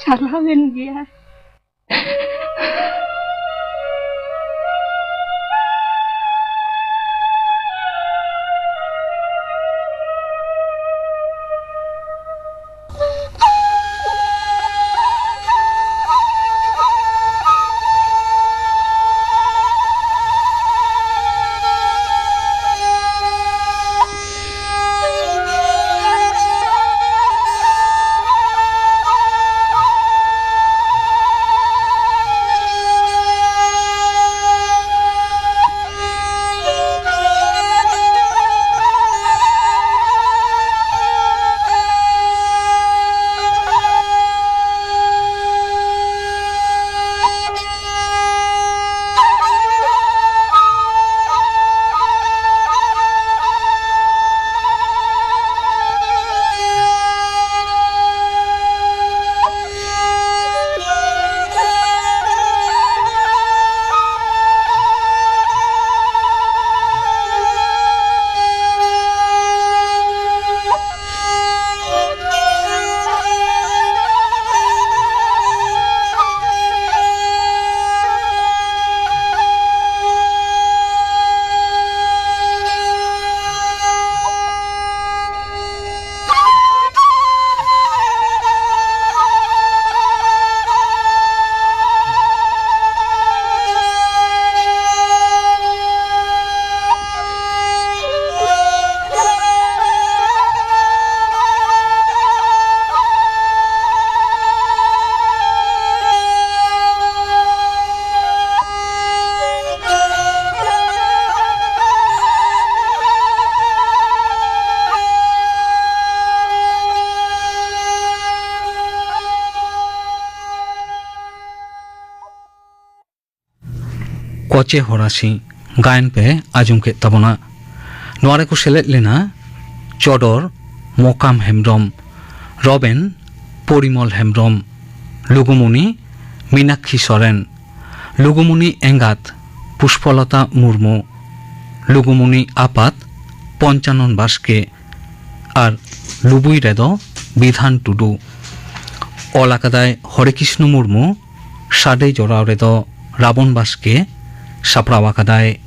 ᱪᱟᱞᱟᱣᱮᱱ ᱜᱮᱭᱟ᱾ ᱠᱚᱪᱮ ᱦᱚᱨᱟᱥᱤ ᱜᱟᱭᱟᱱ ᱯᱮ ᱟᱸᱡᱚᱢ ᱠᱮᱫ ᱛᱟᱵᱚᱱᱟ᱾ ᱱᱚᱣᱟ ᱨᱮᱠᱚ ᱥᱮᱞᱮᱫ ᱞᱮᱱᱟ ᱪᱚᱰᱚᱨ ᱢᱚᱠᱟᱢ ᱦᱮᱢᱵᱽᱨᱚᱢ, ᱨᱚᱵᱮᱱ ᱯᱚᱨᱤᱢᱚᱞ ᱦᱮᱢᱵᱽᱨᱚᱢ, ᱞᱩᱜᱩᱢᱩᱱᱤ ᱢᱤᱱᱟᱠᱠᱷᱤ ᱥᱚᱨᱮᱱ, ᱞᱩᱜᱩᱢᱩᱱᱤ ᱮᱸᱜᱟᱛ ᱯᱩᱥᱯᱚᱞᱚᱛᱟ ᱢᱩᱨᱢᱩ, ᱞᱩᱜᱩᱢᱩᱱᱤ ᱟᱯᱟᱛ ᱯᱚᱧᱪᱟᱱᱚᱱ ᱵᱟᱥᱠᱮ, ᱟᱨ ᱞᱩᱵᱩᱭ ᱨᱮᱫᱚ ᱵᱤᱫᱷᱟᱱ ᱴᱩᱰᱩ᱾ ᱚᱞ ᱟᱠᱟᱫᱟᱭ ᱦᱚᱨᱮ ᱠᱨᱤᱥᱱᱚ ᱢᱩᱨᱢᱩ, ᱥᱟᱰᱮ ᱡᱚᱲᱟᱣ ᱨᱮᱫᱚ ᱨᱟᱵᱚᱱ ᱵᱟᱥᱠᱮ, ᱥᱟᱯᱲᱟᱣ ᱟᱠᱟᱫᱟᱭ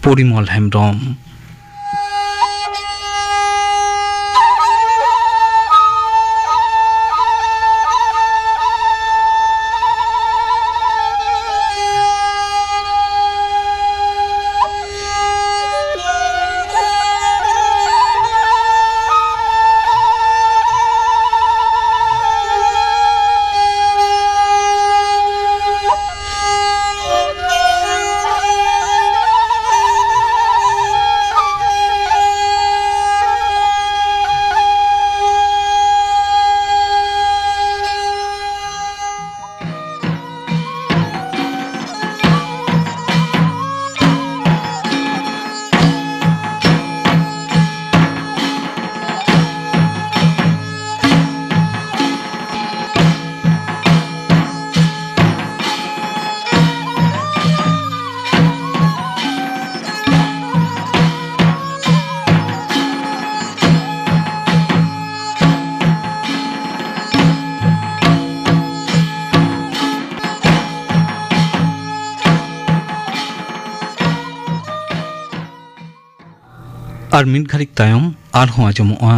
ᱯᱚᱨᱤᱢᱚᱞ ᱦᱮᱢᱵᱽᱨᱚᱢ᱾ ᱟᱨ ᱢᱤᱫ ᱜᱷᱟᱹᱲᱤᱡ ᱛᱟᱭᱚᱢ ᱟᱨᱦᱚᱸ ᱟᱸᱡᱚᱢᱚᱜᱼᱟ